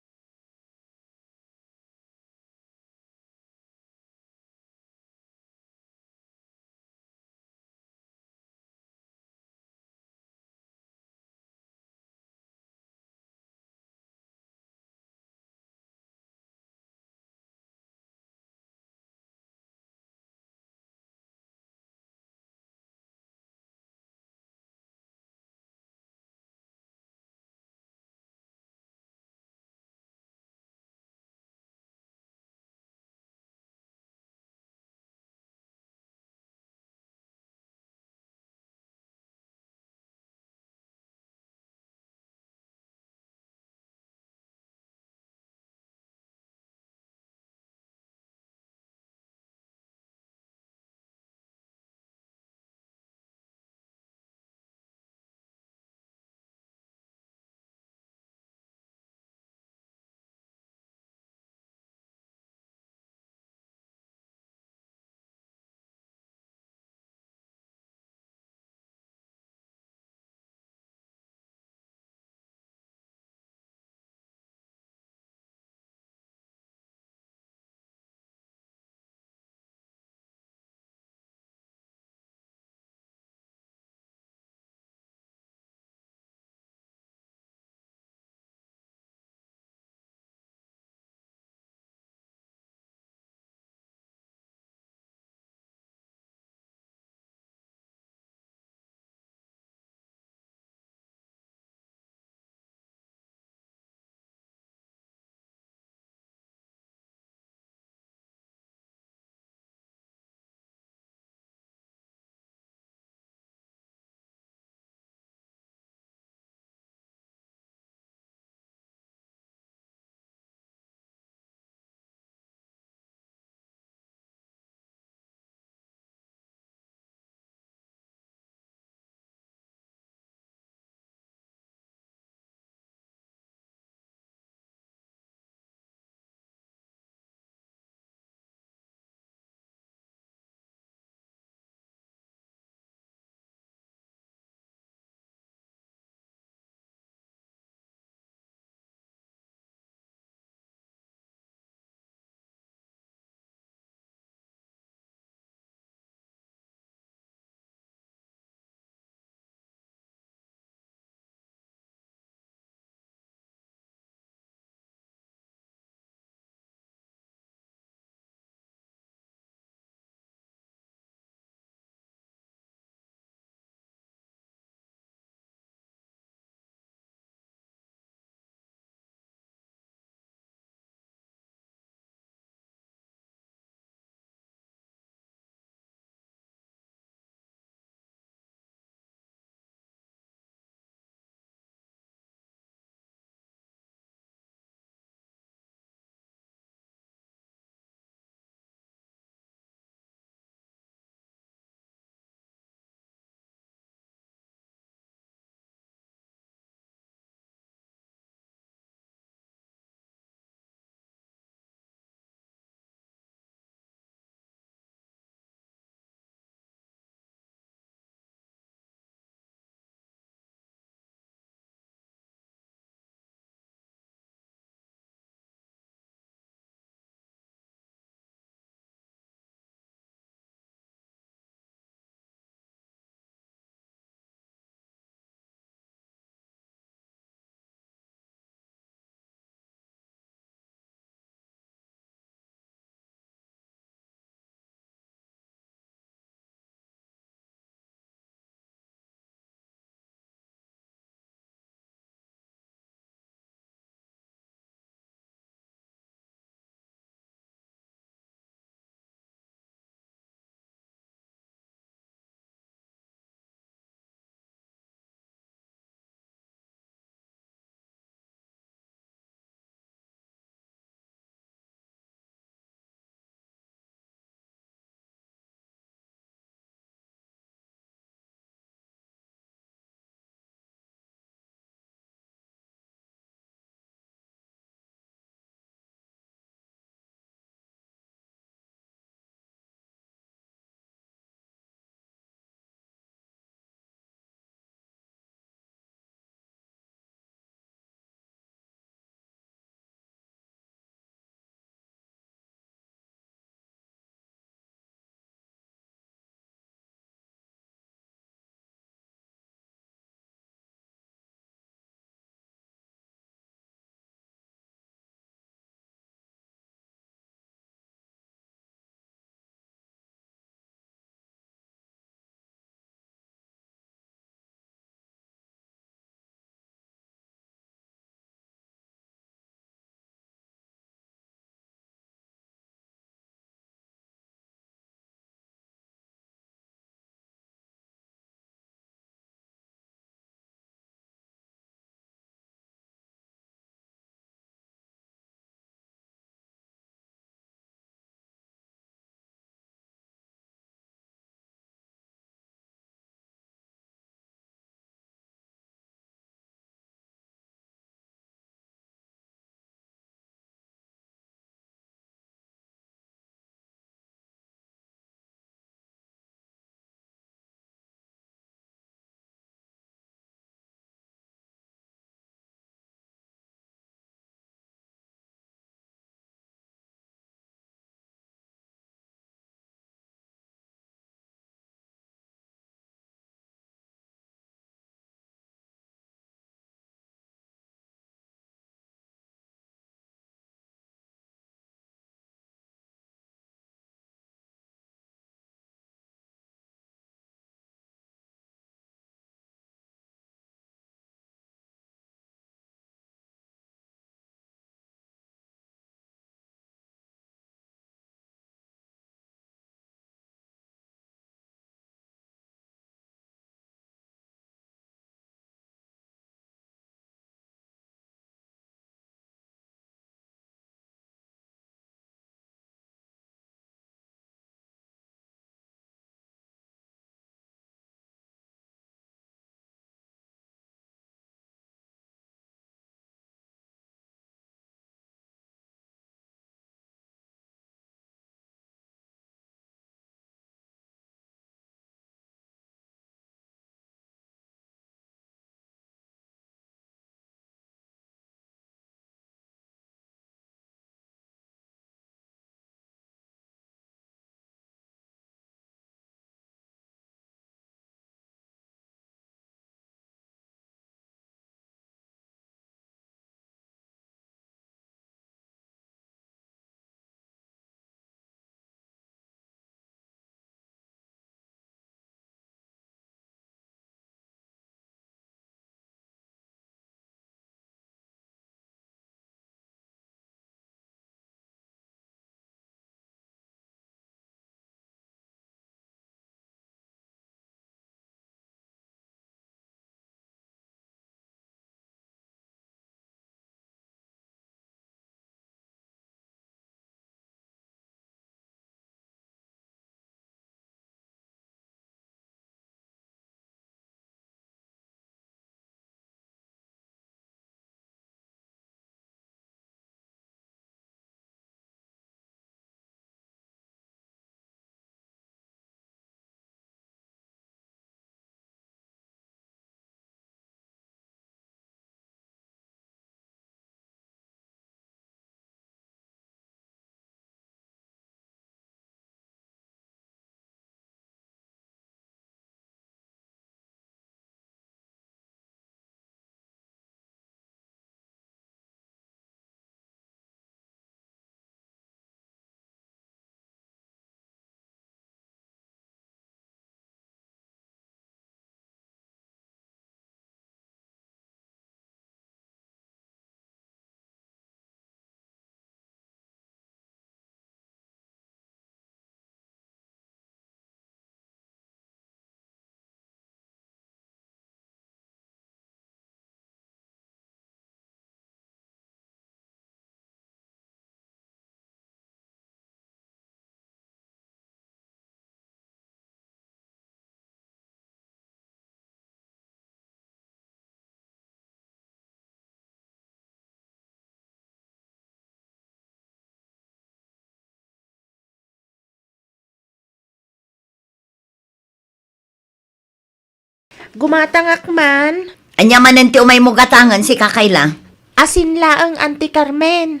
Gumatangak man. Ania manen ti umaymo gatangen, sika, Kayla? Asin laeng, Auntie Carmen.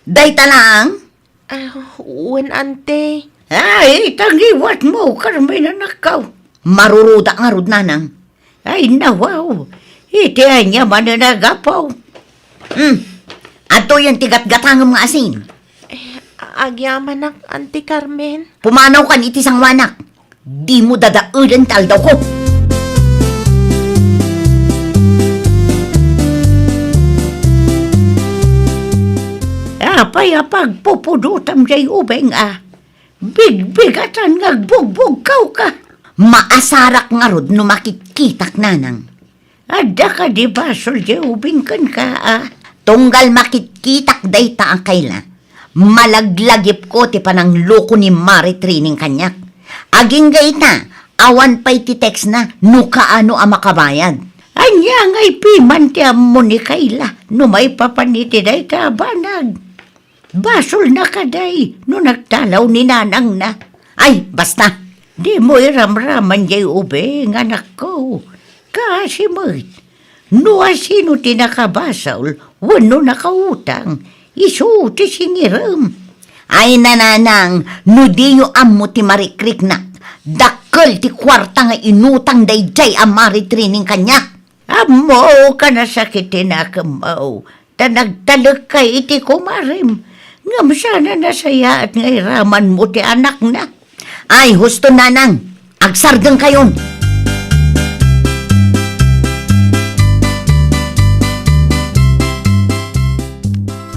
Dayta laeng? Ah, wen, Auntie. Ay, tangiwatmo, Carmen, anakko. Marurudak ngarud, Nanang. Ay, nawaw. Iti ania manen a gapu? Hmm. Adtoyen ti gatgatangem nga asin. Eh, agyamanak, Auntie Carmen. Pumanawkan iti sangoanak. Dimo dadaelen ti aldawko. Apay a pagpupudotam jay ubing a? Bigbigatan nga agbugbugkawka. Maasarak ngarud no makitkitak, Nanang. Adda kadi basol jay ubing kenka a? Tunggal makitkitak dayta a, Kayla, malaglagipko ti panangluko ni Mari Trining kaniak. Agingga ita, awan pay ti textna no kaano a makabayad. Ania ngay piman ti ammo ni Kayla no maipapan iti dayta a banag? Basolna kadi no nagtalaw ni nanangna. Ay, basta! Dimo iramraman jay ubing, anakko. Kaasi met, no asino ti nakabasol wenno nakautang, isu ti singirem. Ay, Nanang, no diyo ammo ti marikriknak, dakkel ti kuarta nga inutang daydiay a Mari Trining kaniak. Ammoka a nasakit ti nakemmo, ta nagtalekka iti kumarem. Ngem saan a nasayaat nga iramanmo ti anakna. Ay, husto, Nanang. Agsardengkayon.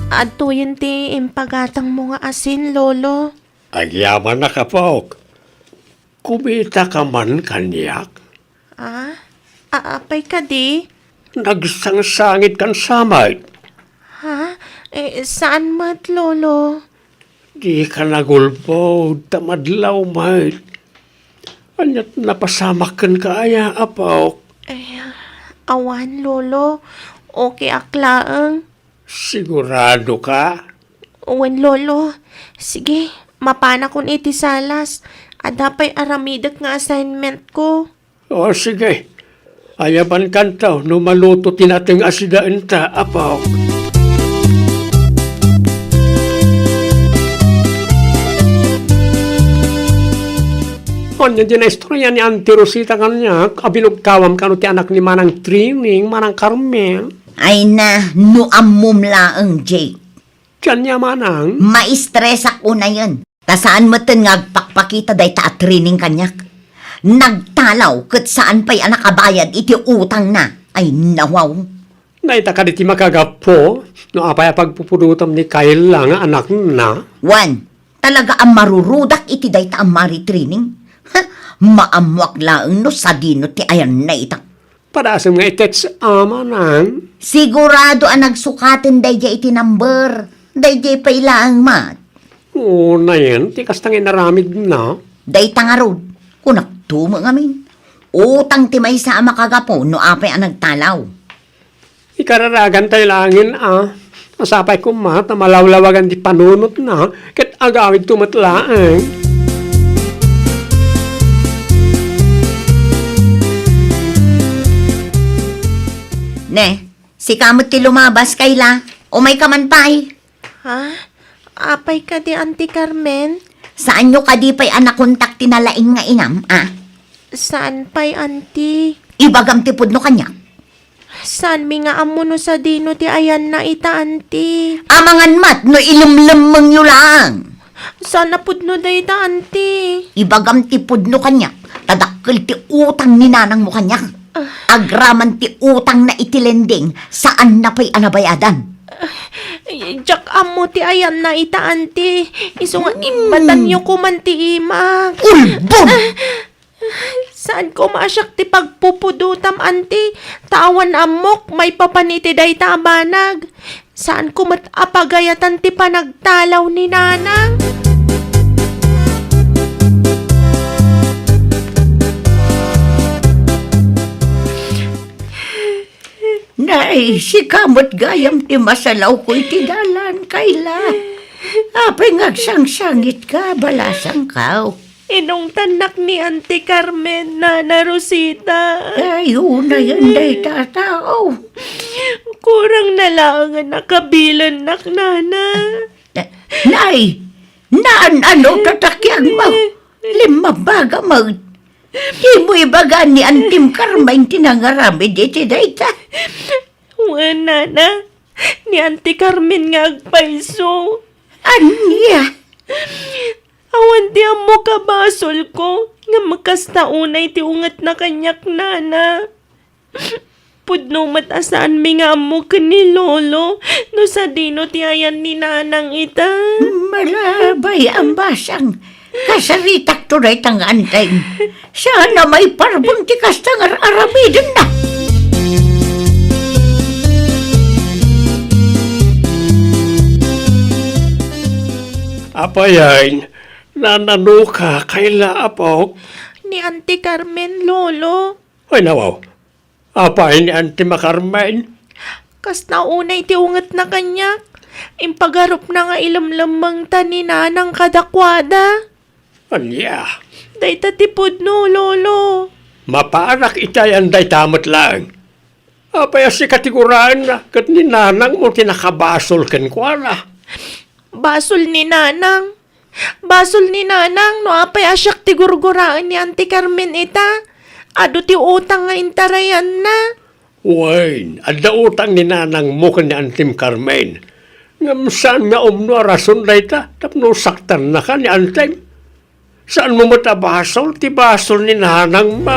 Adtoyen ti impagatangmo nga asin, Lolo. Agyamanak, apok. Kumitaka man kaniak? Ah? A-, apay kadi? Nagsangsangit kan samay. Ha? Eh, saan met, Lolo? Dika nagulbod, ta madlaw met. Ania't napasamak kenka aya, apok? Eh, awan, Lolo. Okay ak laeng. Sigurado ka? Wen, Lolo. Sige, mapanakon iti salas. Adda pay aramidek nga assignment ko. O, sige. Ayabankanto no maluto ti nateng a sidaenta, apok. Ania ti naistorya ni Auntie Rosita kaniak a binugkawam kano ti anak ni Manang Trining, Manang Carmen? Ay na, no ammom laeng, Jake. Dian ya, Manang? Maistresak unayen. Ta saan metten nga agpakpakita dayta a Trining kaniak. Nagtalaw ket saan pay a nakabayad iti utangna. Ay, nawaw. Dayta kadi ti makagapu no apay a pagpupudotam ni Kayla nga anakna? Wen, talaga a marurudak iti dayta a Mari Trining. Ha, maammoak laeng no sadino ti ayanna ita. Padasem nga i-text a, Manang. Sigurado a nagsukaten daydiay iti number. Daydiay pay laeng met. Unayen ti kasta nga inaramidna. Dayta ngarud, kunakto met ngamin. Utang ti maysa a makagapu no apay a nagtalaw. Ikararagan tay laengen a. Sapay koma ta malawlawagan ti panunotna ket agawidto met laeng. Ne, sika met ti lumabas, Kayla. Umayka man pay. Ha? Apay kadi, Auntie Carmen? Saanyo kadi pay a nakontak ti nalaing nga inam, a? Saan pay, Auntie. Ibagam ti pudno kaniak. Saanmi nga ammo no sadino ti ayanna ita, Auntie. Amangan met no ilemlemmengyo laeng. Saan a pudno dayta, Auntie. Ibagam ti pudno kaniak, ta dakkel ti utang ni nanangmo kaniak. Ah. Agraman ti utangna iti lending, saanna pay a nabayadan. Ay, diak ammo ti ayanna ita, Auntie. Isu nga Hmm. Imbatanyo koman ti imak. Ulbod! Saan koma a siak ti pagpupudotam, Auntie, ta awan ammok maipapan iti dayta a banag. Saan ko met a pagayatan ti panagtalaw ni Nanang. Nay, sika met gayam ti masalawko iti dalan, Kayla. Apay nga agsangsangitka, balasangko. Inungtannak ni Auntie Carmen, Nana Rosita. Ay, unayen dayta a tao. Kurang na laeng a nakabilennak, Nana. Na-, Nay! Naan-ano ta takiagmo? Limmabagam met. Dimo ibaga ni Antim Carmen ti nangaramid iti dayta? Wen, Nana. Ni Auntie Carmen nga agpayso. Ania? Awan ti ammok a basolko, ngem kasta unay ti ungetna kaniak, Nana. Pudno met a saanmi nga ammo ken ni Lolo no sadino ti ayan ni Nanang ita. Malabay a basang, kasaritakto dayta nga Antim. Saan a maiparbeng ti kasta nga ar-aramidenna. Apay, nananuka kayla, apok? Ni Auntie Carmen, Lolo. Ay, nawaw. Apay ni Auntie Carmen? Kasta unay ti ungetna kaniak. Impagarupna nga ilemlemmengta ni Nanang kadakuada. Ania? Dayta ti pudno, Lolo. Maparak iti ayan dayta met laeng. Apay a sika ti guraenna ket ni Nanangmo ti nakabasol kenkuana? Basol ni Nanang. Basol ni Nanang no apay a siak ti gurguraen ni Auntie Carmen ita. Adu ti utang nga intarayanna. Wen, adda utang ni Nanangmo ken ni Antim Carmen. Ngem saan nga umno a rason dayta tapno saktannaka ni Antim. Saanmo met a basol ti basol ni Nanangmo.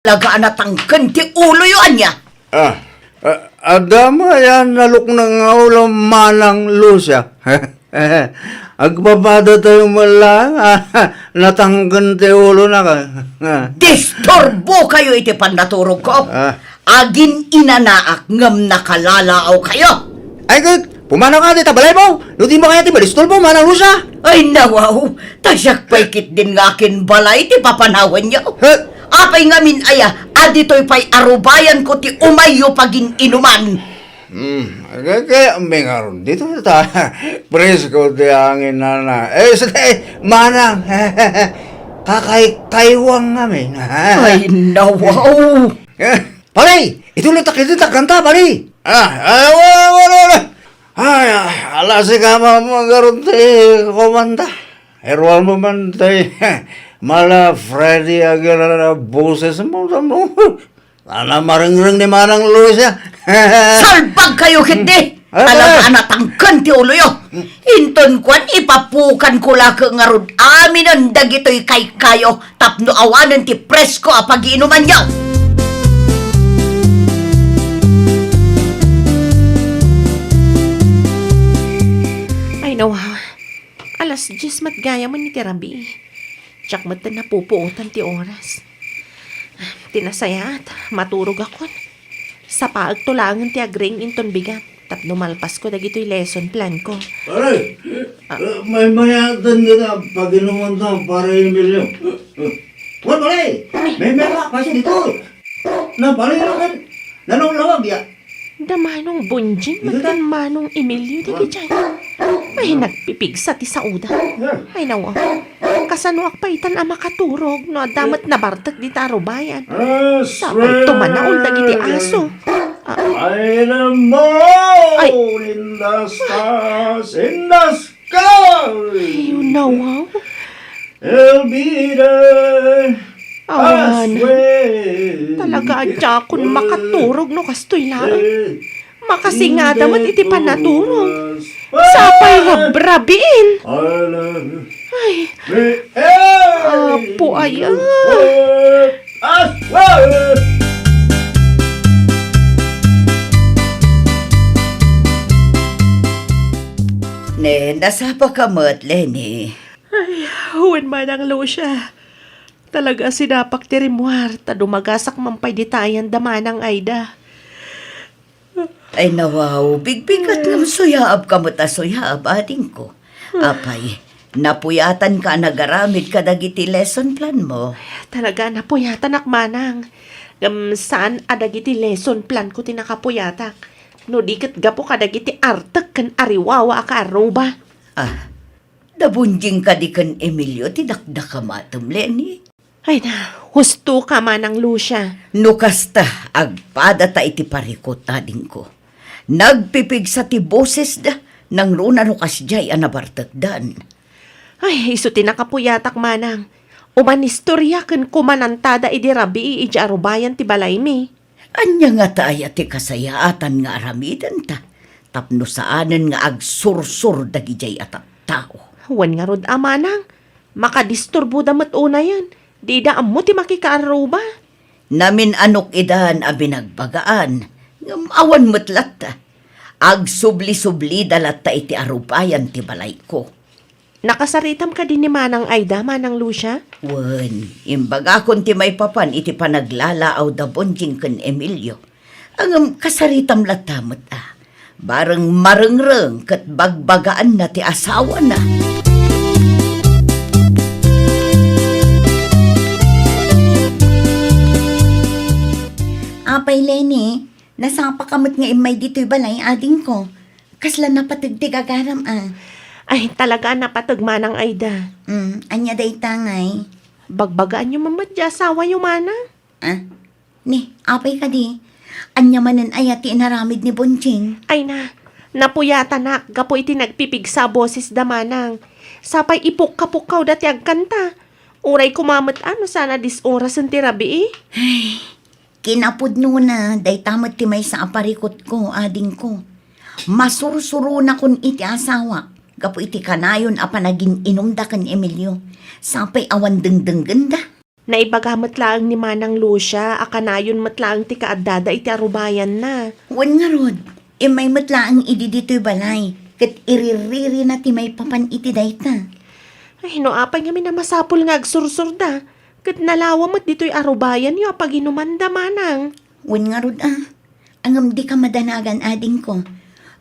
Talaga a natangken ti uloyo, ania? Ah, ah, adda met aya nalukneng nga ulo, Manang Lucia. Agpapadatayo met laeng, ah, natangken ti ulona ka. Disturbokayo iti pannaturogko. Ah. Agin-inanaak ngem nakalalaawkayo. Ay, ket, pumanaw ka dita balaymo. No dimo kayat ti madisturbo, Manang Lucia. Ay, nawaw. Ta siak pay ketdin nga akinbalay ti papanawanyo. He? Apay ngamin aya, a ditoy pay a rubayanko ti umayyo pagin-inuman. Hmm, kay, kay, may ngarud dito ta. Presko ti angin, nana. Eh, sa-, eh, manang. Kakay-, kaywang ngamin. Ay, nawaw. Pare, ituloy ta kita kanta, pare. Ah, ah, wala, wala, wala. Ay, ah, ala, sika, ma-, ma-, ngarud ti kumanta. Iruar mo man tay, mala Freddy Aguilera boses mo, mo. Sana marengreng ni Manang Lucia. Salbagkayo ketdi! Hmm. Talaga a natangken ti uloyo. Inton kuan, ipapukanko la ket ngarud aminen dagitoy kaykayo tapno awanen ti presko a pagiinumanyo. Ay, nawa. Alas dies met gayamen iti rabii. Diak met napupuotan ti oras. Ti nasayaat, maturogakon. Sapaekto laengen ti agring inton bigat tapno malpasko dagitoy lesson plan ko. Pare, ah, eh, maymayaten dita paginumanto, pare Emilio. Eh, eh. Wen, pare, may merak pa dito. Na, pare, nanong lawag ya? Da Manong Bonjing, ken Manong Emilio, dagiti ay nagpipigsa ti saoda. Ay, nawa. Kasanoak pay itan a makaturog no adda met nabartek dita a rubayan? Sapay tumanaol dagiti aso. Ah. Ay, naman! Ay. In the stars, in the sky! Ay, nawa. I'll be there. Awan. Talaga a diakon makaturog no kastoy laeng. Makasingada met iti panaturog. Sapay rabrabiin. Ay. Apo aya. Ne, nasapa ka met, Lenny. Ay, wen, Manang Lucia. Talaga a sinapak ti rimmuar, ta dumagasak man pay dita ayan da Manang Aida. Ay, nawaw, bigbigat ngem suyaab ka met a suyaab, adingko. Apay, napuyatanka a nagaramid kadagiti lesson plan mo? Talaga, napuyatanak, Manang. Ngem saan a dagiti lesson plan ko ti nakapuyatak. No di ket gapu kadagiti artek ken ariwawa a kaarruba. Ah, Da Bonjing kadi ken Emilio ti dakdakamatem, Lenny? Ay na, husto ka, Manang Lucia. No kasta, agpadata iti parikut, adingko. Nagpipigsa ti bosesda, nangruna no kasdiay a nabartekdan. Ay, isu ti nakapuyatak, Manang. Umanistorya ken kumanantada idi rabii idiay arubayan ti balaymi. Ania ngata aya ti kasayaatan nga aramidenta tapno saanen nga agsursor dagidiay a tattao? Wen ngarud a, Manang, makadisturboda met unayen, dida ammo ti makikaarruba. Namin-anok idan a binagbagaan, ngem awan met latta. Agsubli-sublida latta iti arubayan ti balayko. Nakasaritam kadi ni Manang Aida, Manang Lucia? Wen, imbagakon ti maipapan iti panaglalaaw da Bonjing ken Emilio. Ngem kasaritam latta met a. Bareng marengreng ket bagbagaanna ti asawana. Apay Lenny, nasapaka met nga immay ditoy balay, adingko. Kasla napateg ti gagaram a? Ay, talaga a napateg, Manang Aida. Mm, ania dayta ngay? Bagbagaanyo man met ti asawayo, Manang. Ah? Ni, apay kadi? Ania manen aya ti inaramid ni Bonjing? Ay na, napuyatanak gapu iti nagpipigsa a bosesda, Manang. Sapay ipukkapukkawda ti agkanta. Uray koma met a no saan a disorasen ti rabii. Ay, kinapudnona, dayta met ti maysa a parikutko, adingko. Masursuronakon iti asawak gapu iti kanayon a panagin-inumda ken Emilio. Sapay awan dengdenggenda. Naibaga met laeng ni Manang Lucia a kanayon met laeng ti kaaddada iti arubayanna. Wen ngarud, immay met laeng idi ditoy balay, ket iriririna ti maipapan iti dayta. Ay, no apay ngamin a masapul nga agsursurda, ket nalawa met ditoy arubayanyo a paginumanda, Manang. Wen ngarud a, ngem dika madanagan, adingko.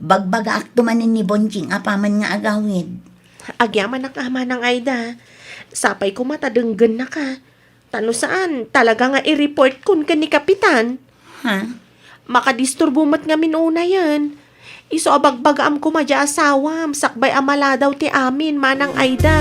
Bagbagaakto manen ni Bonjing apaman nga agawid. Agyamanak a, Manang Aida. Sapay koma ta denggennaka. Ta no saan, talaga nga i-reportkon ken ni Kapitan. Ha? Makadisturbo met ngamin unayen. Isu a bagbagaam koma diay asawam, sakbay a maladaw ti amin, Manang Aida.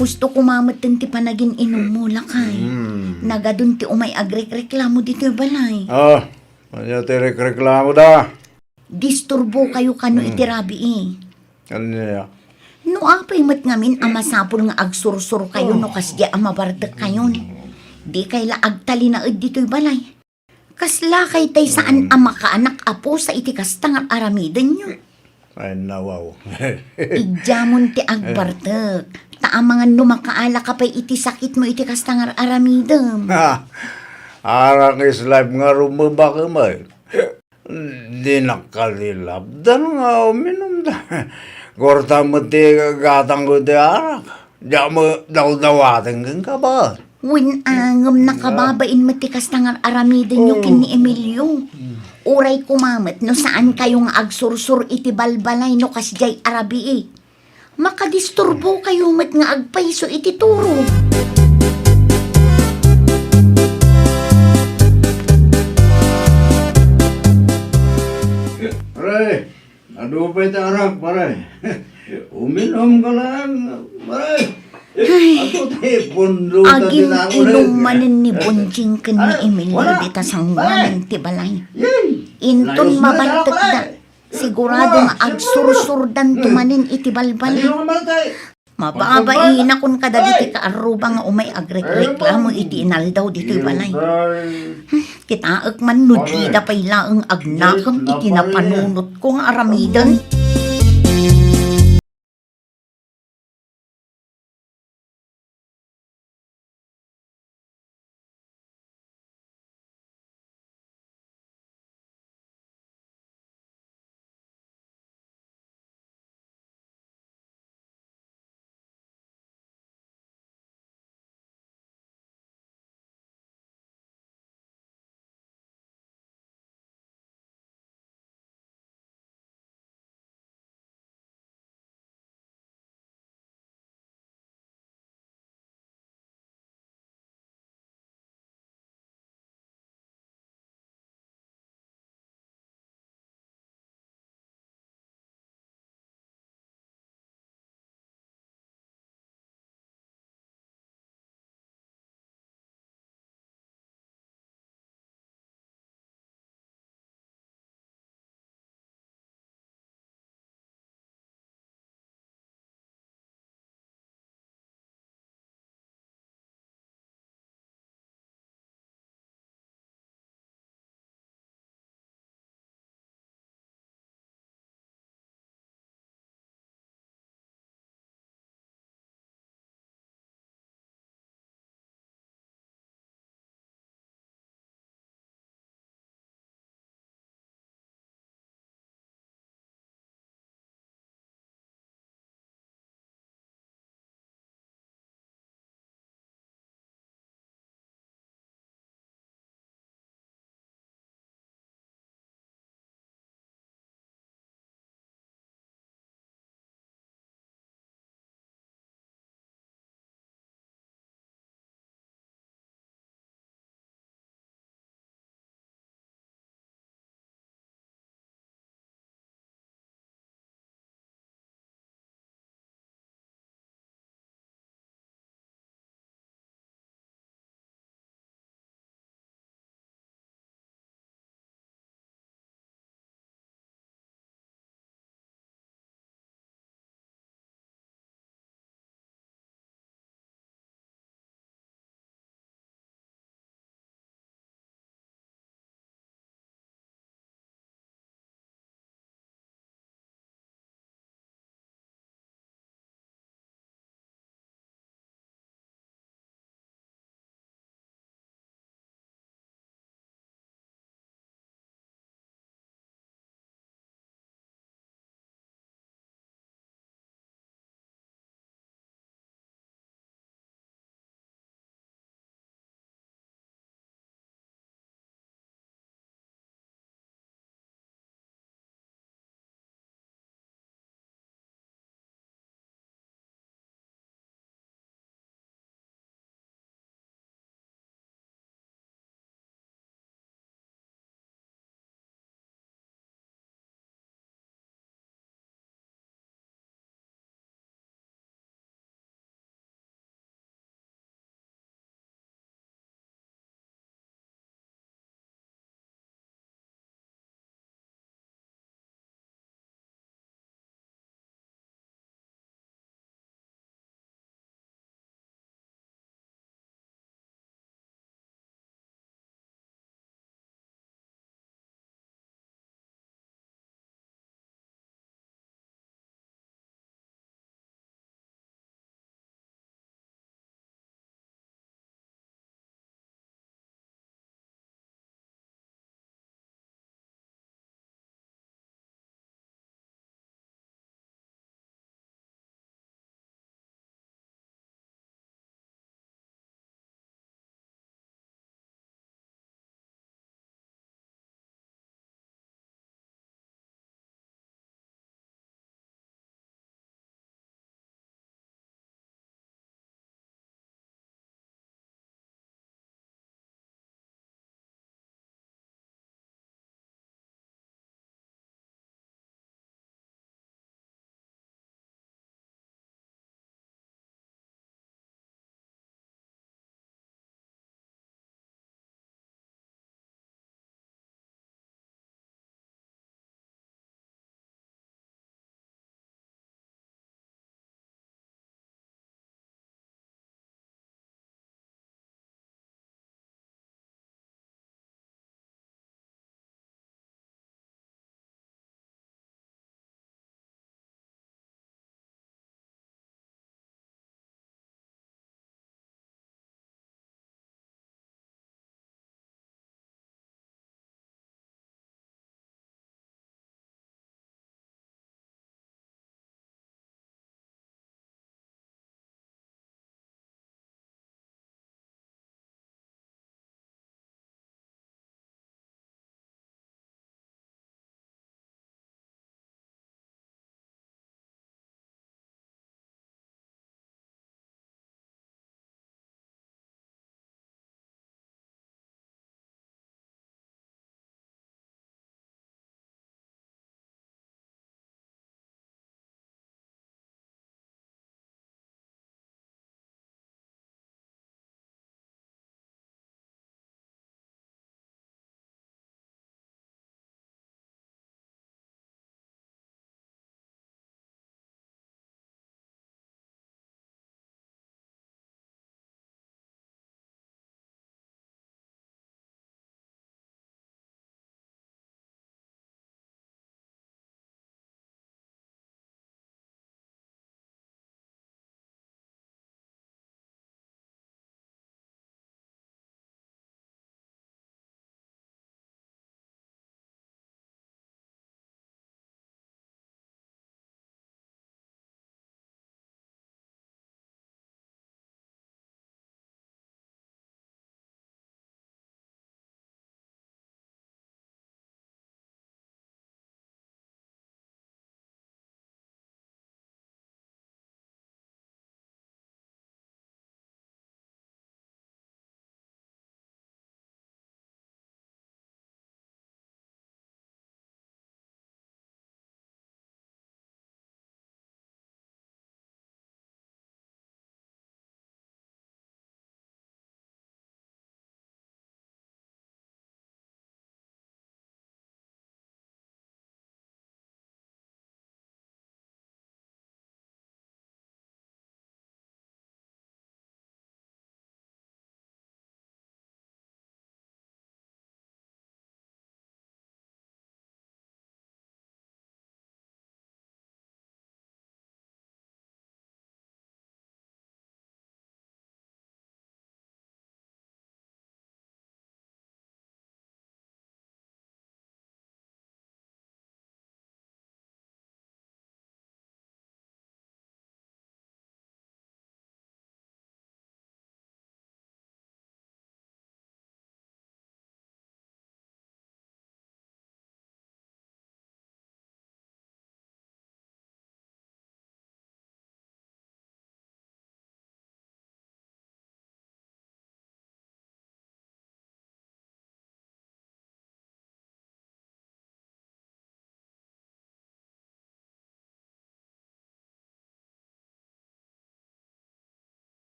Husto koma metten ti panagin-inummo, lakay. Hmm. Nagadun ti umay agrekreklamo ditoy balay. Ah, ania ti rekreklamoda? Disturbokayo kano iti rabii. Ania? No apay met ngamin a masapul nga agsursurkayo no kasdiay a mabartekkayon, dikay la agtalinaed ditoy balay. Kaslakay tay saan a makaanak a pusa iti kasta nga aramidenyo. Ay, nawaw. Idiamon ti agbartek. Ta amangan no makaalaka pay iti sakitmo iti kasta nga aramidem. Ha! Arak is life nga rumebak, eh. Dinak kalilabdan nga uminum da. Kuarta met ti gatangko iti arak. Diak met dawdawaten kenka, ba? Wen, a, ngem nakababain met ti kasta nga ar-aramidenyo ken ni Emilio. Uray koma met no saankayo nga agsursur iti balbalay no kasdiay a rabii. Makadisturbokayo met nga agpayso iti turo. Pare, adu pay ti arak, pare. Uminom ka lang, pare. Ay, ato ti pundo ta agin-inom manen ni Bonjing ken ni Emilio dita sangoanan ti balay. Inton mabartekda, sigurado nga agsursurdanto manen iti balbalay. Mababainakon kadagiti kaarruba nga umay agrekreklamo iti inaldaw ditoy balay. Kitaek man no dida pay laeng agnakem iti napanunotko nga aramiden.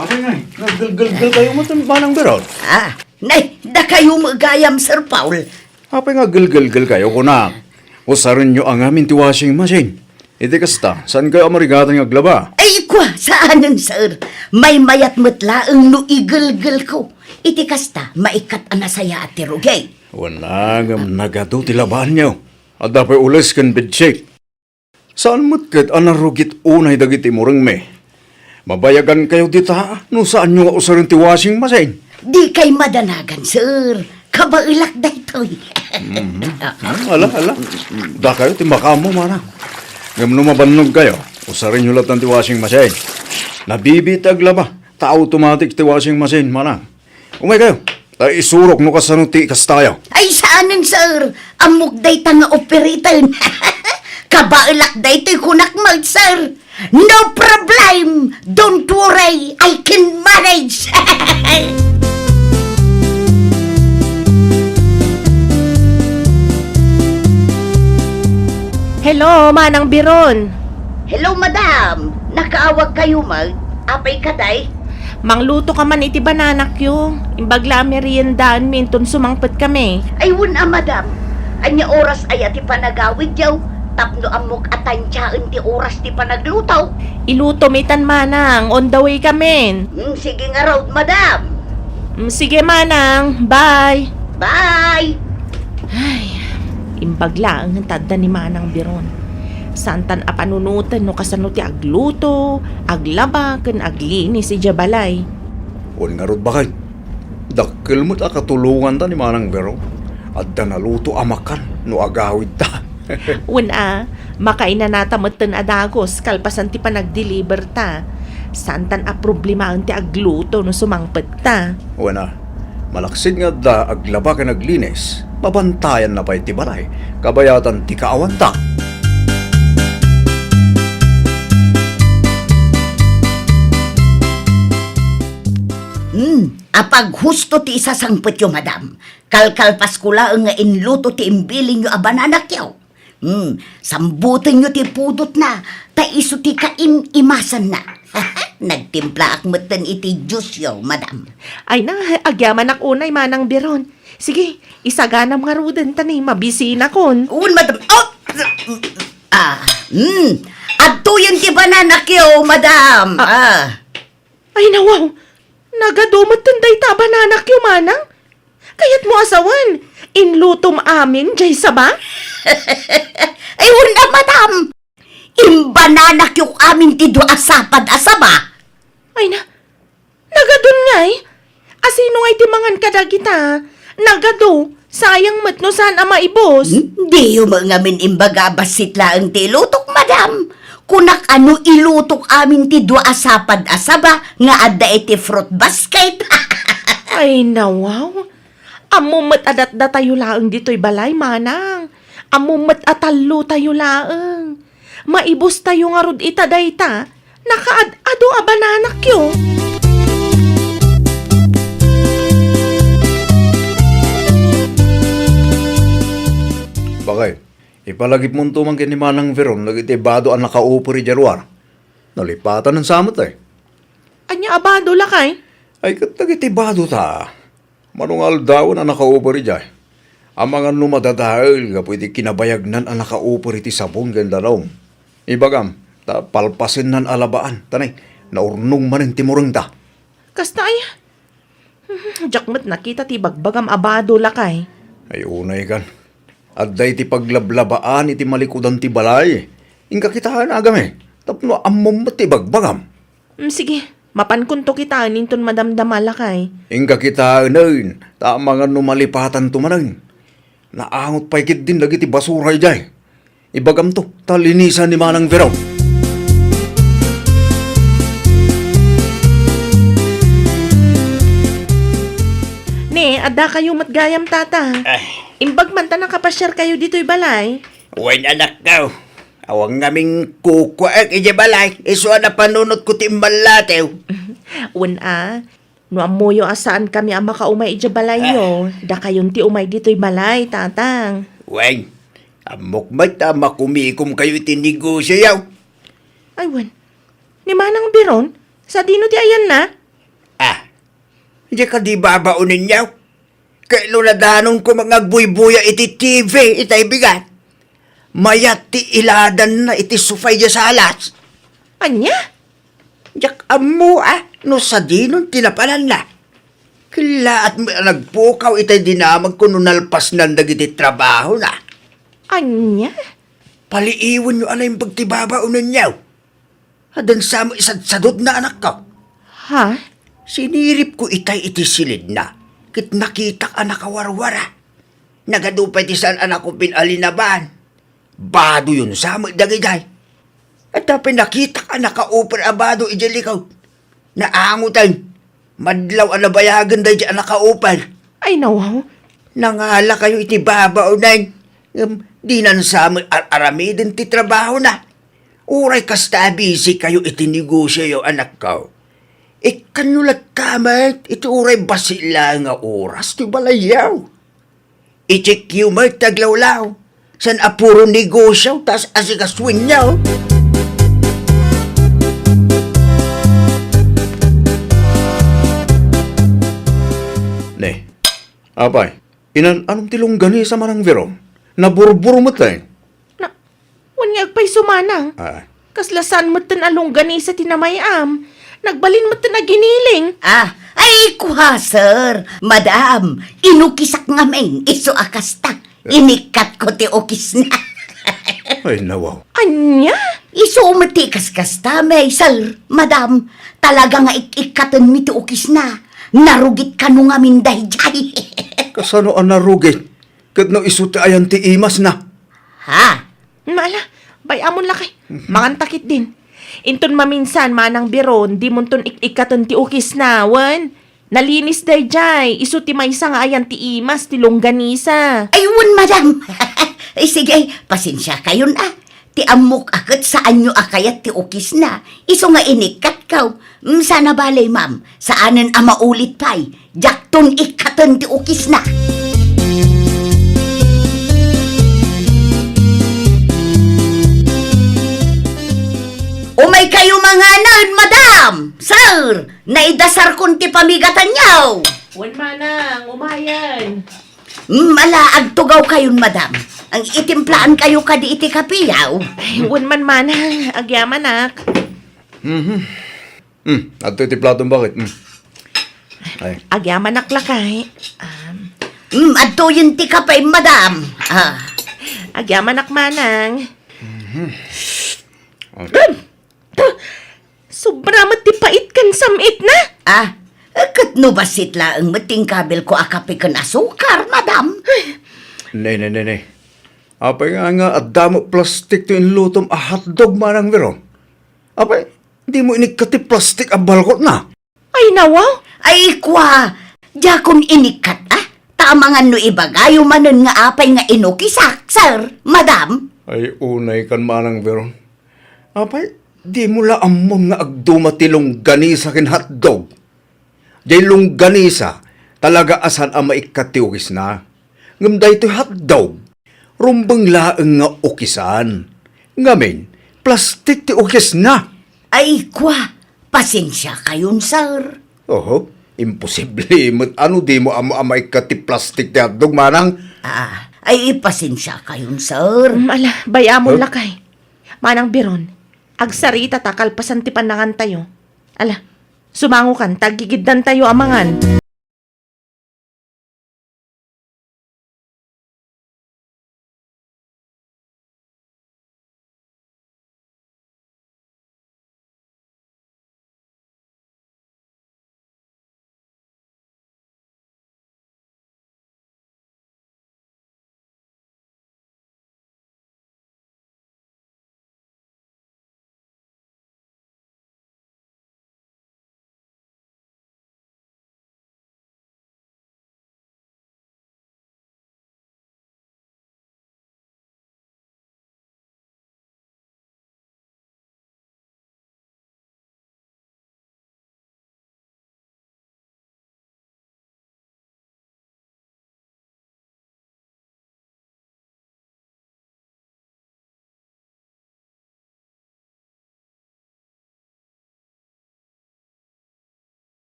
Apay ngay, naggelgelgel kayo mo, Manang Biron? Ah, nay, dakayo met gayam, Sir Paul. Apay nga gelgelgel kayo, kunak? Usarenyo ngamin ti washing machine. Iti kasta, saan kayo a marigatan nga aglaba? Ay, kua, saanen, sir. Maymayat met laeng no igelgelko. Iti kasta, maikkat a nasayaat ti rugi. Wen, ngem nagadu ti labaanyo. Adda pay ules ken bedsheet. Saan met ket a narugit unay dagiti imurengmi. Mabayagankayo dita no saanyo nga usaren ti washing machine. Dikay madanagan, sir. Kabaelak daytoy. Mhm. Hmm, ala, ala. Dakayo ti makaammo, manang. Ngem no mabannogkayo, usarenyo latta ti washing machine. Nabibiit ti aglaba, ta automatic ti washing machine, manang. Umaykayo, ta isurok no kasano ti ikastayo. Ay, saanen, sir. Ammok dayta nga operiten. Kabaelak daytoy, kunak met, sir. No problem. Don't worry. I can manage. Hello, Manang Biron. Hello, madam. Nakaawag kayo, mag-, apay ka, day? Mangluto ka man iti bananakyo. Imbag la a meriendaenmi inton sumangpet kami. Ay, wen a, madam. Ania oras aya ti panagawidyo? Tapno ammok a tantiaen ti oras ti panagluto. Ilutom itan, manang. On the way kamin. Mm, sige ngarud, madam. Mm, sige, manang. Bye. Bye. Ay, imbag laeng ta adda ni Manang Biron. Saantan a panunoten no kasano ti agluto, aglaba, ken aglinis idiay balay. Wen ngarud, baket. Dakkel met a katulonganta ni Manang Biron. Adda naluto a makan no agawidta. Wen a, makainanata metten a dagus kalpasan ti panagdeliverta. Saantan a problemaen ti agluto no sumangpetta. Wen a, malaksid nga adda aglaba ken aglinis, mabantayanna pay ti balay, kabayatan ti kaawanta. Hmm, apaghusto ti isasangpetyo, madam. Kalkalpasko laeng nga inluto ti imbilinyo a bananakyo. Hmm, sambutenyo ti pudotna, ta isu ti kaim-imasanna. Nagtimplaak metten iti juiceyo, madam. Ay na, agyamanak unay, Manang Biron. Sige, isaganam ngaruden ta ni mabisinakon. Un, madam. Oh! Ah, hmm. Adtoyen ti bananakyo, madam. Ah. Ah. Ay, nawaw! Nagadu metten dayta a bananakyo, manang. Kayatmo a sawen, inlutom amin jay saba? Ay, wen a, madam. Imbananakyo amin ti dua a sapad a saba. Ay na, nagadun ngay? Asino ngay ti mangan kadagita? Nagadu, sayang met no saan a maibus. Hmm? Diyo met ngamin imbaga a bassit laeng ti ilutok, madam. Kunak a no ilutok amin ti dua a sapad a saba nga adda iti fruit basket. Ay, nawaw. Ammom met a datdatayo laeng ditoy balay, manang. Ammom met a tallotayo laeng. Maibustayo ngarud ita dayta. Nakaad-adu a bananakyo. Bakay, ipalagipmonto man ken ni Manang Veron dagiti bado a nakaupor idiay ruar. Nalipatan sa met, eh. Ania a bado, lakay? Ay, ket dagiti bado ta. Mano nga aldawen a nakaupor idiay. Amangan no madadael gapu iti kinabayagnan a nakaupor iti sabon ken danum. Ibagam, ta palpasennan a labaan, ta nay, naurnong manen ti murengta. Kasta aya? Diak met nakita ti ibagbagam a bado, lakay. Ay, unay kan. Adda iti paglablabaan iti malikudan ti balay. Inka kitaen, agami, tapno ammom met ti ibagbagam. Mm, sige, mapankonto kitaen inton madamdama, lakay. Inka kitaenen, ta amangan no malipatanto manen. Naangot pay ketdin dagiti basura idiay. Ibagamto, ta linisan ni Manang Vero. Ne, adda kayo met gayam, tata. Ay. Imbag man ta nakapasiar kayo ditoy balay. Wen, anakko. Awan ngamin kukuaek idiay balay, isu a napanunotko ti immallatew. Wen a, no ammoyo a saan kami a makaumay idiay balayyo, dakayon ti umay ditoy balay, tatang. Wen, ammok met a makumikom kayo iti negosioyo. Ay, wen. Ni Manang Biron, sadino ti ayanna? Diay kadi babaonenyo? Ket no nadanonko nga agbuybuya iti T V itay bigat, mayat ti iladanna iti sofa idiay salas. Ania? Diak ammo a no sadinon ti napananna. Kellaat met a nagpukaw itay dinamagko no nalpasnan dagiti trabahona. Ania? Paliiwenyo a naimbag ti babaonenyo. Addan sa met isadsadutna, anakko. Ha? Siniripko itay iti silidna, ket nakitak a nakawarwara. Nagadu pay ti saan a nakupin a linaban. Badoyon sa met dagidiay. Adda pay nakitak a nakauper a bado idiay likod. Naangoten. Madlaw a nabayagen daydiay a nakauper. Ay, nawaw. Nangalakayo iti babaonen. Ngem dinan sa met ar-aramiden ti trabahona. Uray kasta a busy kayo iti negosioyo, anakko, ikkanyo latta met iti uray bassit laeng nga oras ti balayyo. I-checkyo met ti aglawlaw. Saan a puro negosio ta as-asikasuenyo. Ne, apay, inan-anom ti longganisa, Manang Veron? Naburbur met, eh. Na, wen nga agpayso, Manang. Ah. Kasla saan metten a longganisa ti namay-am. Nagbalin metten a giniling. Ah, ay, kua, sir, madam, inukisak ngamin, isu a kasta. Inikkatko ti ukisna. Ay, nawaw. Ania? Isu met ti kaskasta, may, sir, madam. Talaga nga ik-ikkatenmi ti ukisna. Narugit kano ngamin daydiay. Kasano a narugit? Ket no isu ti ayan ti imasna? Ha? Ala, bay-amon lakay. Manganta ketdin. Inton maminsan, Manang Biron, dimonton ik-ikkaten ti ukisna, wen? Nalinis daydiay, isu ti maysa nga ayan ti imas ti longganisa. Ay, wen, madam. Ay, sige, pasensiakayon, a. Ti ammok a ket saanyo a kayat ti ukisna, isu nga inikkatko. Mm, sana bale, ma'am, saanen a maulit pay. Diakton ikkaten ti ukisna. Umaykayo manganen, madam, sir. Naidasarkon ti pamigatanyo. Wen, Manang, umayen. Mm, ala, agtugawkayon, madam. Ang itimplaankayo kadi iti kape, yaw. Ay, wen man, Manang, agyamanak. Mhm. Mm, adto iti platom, bakit? Mm. Ay. Agyamanak lakay. Um, Mm, adtoyen ti kape, madam. Ah. Agyamanak, Manang. Mhm. Sobra met ti pait ken sam-itna. Ah, ket no bassit laeng met ti inkabilko a kape ken asukar, madam. Ne, ne, ne, ne. Apay nga, nga adda met plastik ti inlutom a hotdog, Manang Veron? Apay, dimo inikkat ti plastik a balkotna? Ay, nawaw? Ay, kua, diakon inikkat, a? Ta amangan no ibagayo manen nga apay nga inukisak, sir, madam. Ay, unaykan, Manang Veron. Apay, dimo la ammon nga agduma ti longganisa ken hotdog? Diay longganisa, talaga a saan a maikkat ti ukisna. Ngem daytoy hotdog, rumbeng laeng nga ukisan. Ngamin, plastik ti ukisna. Ay, kua, pasensiakayon, sir. Oho, imposible met a no dimo ammo a maikkat ti plastik ti hotdog, Manang. Ah, ay, pasensiakayon, sir. Mm, ala, bay-amon Huh? lakay. Manang Biron, agsarita ta kalpasan ti pannangantayo. Ala, sumangokan ta aggigiddantayo a mangan.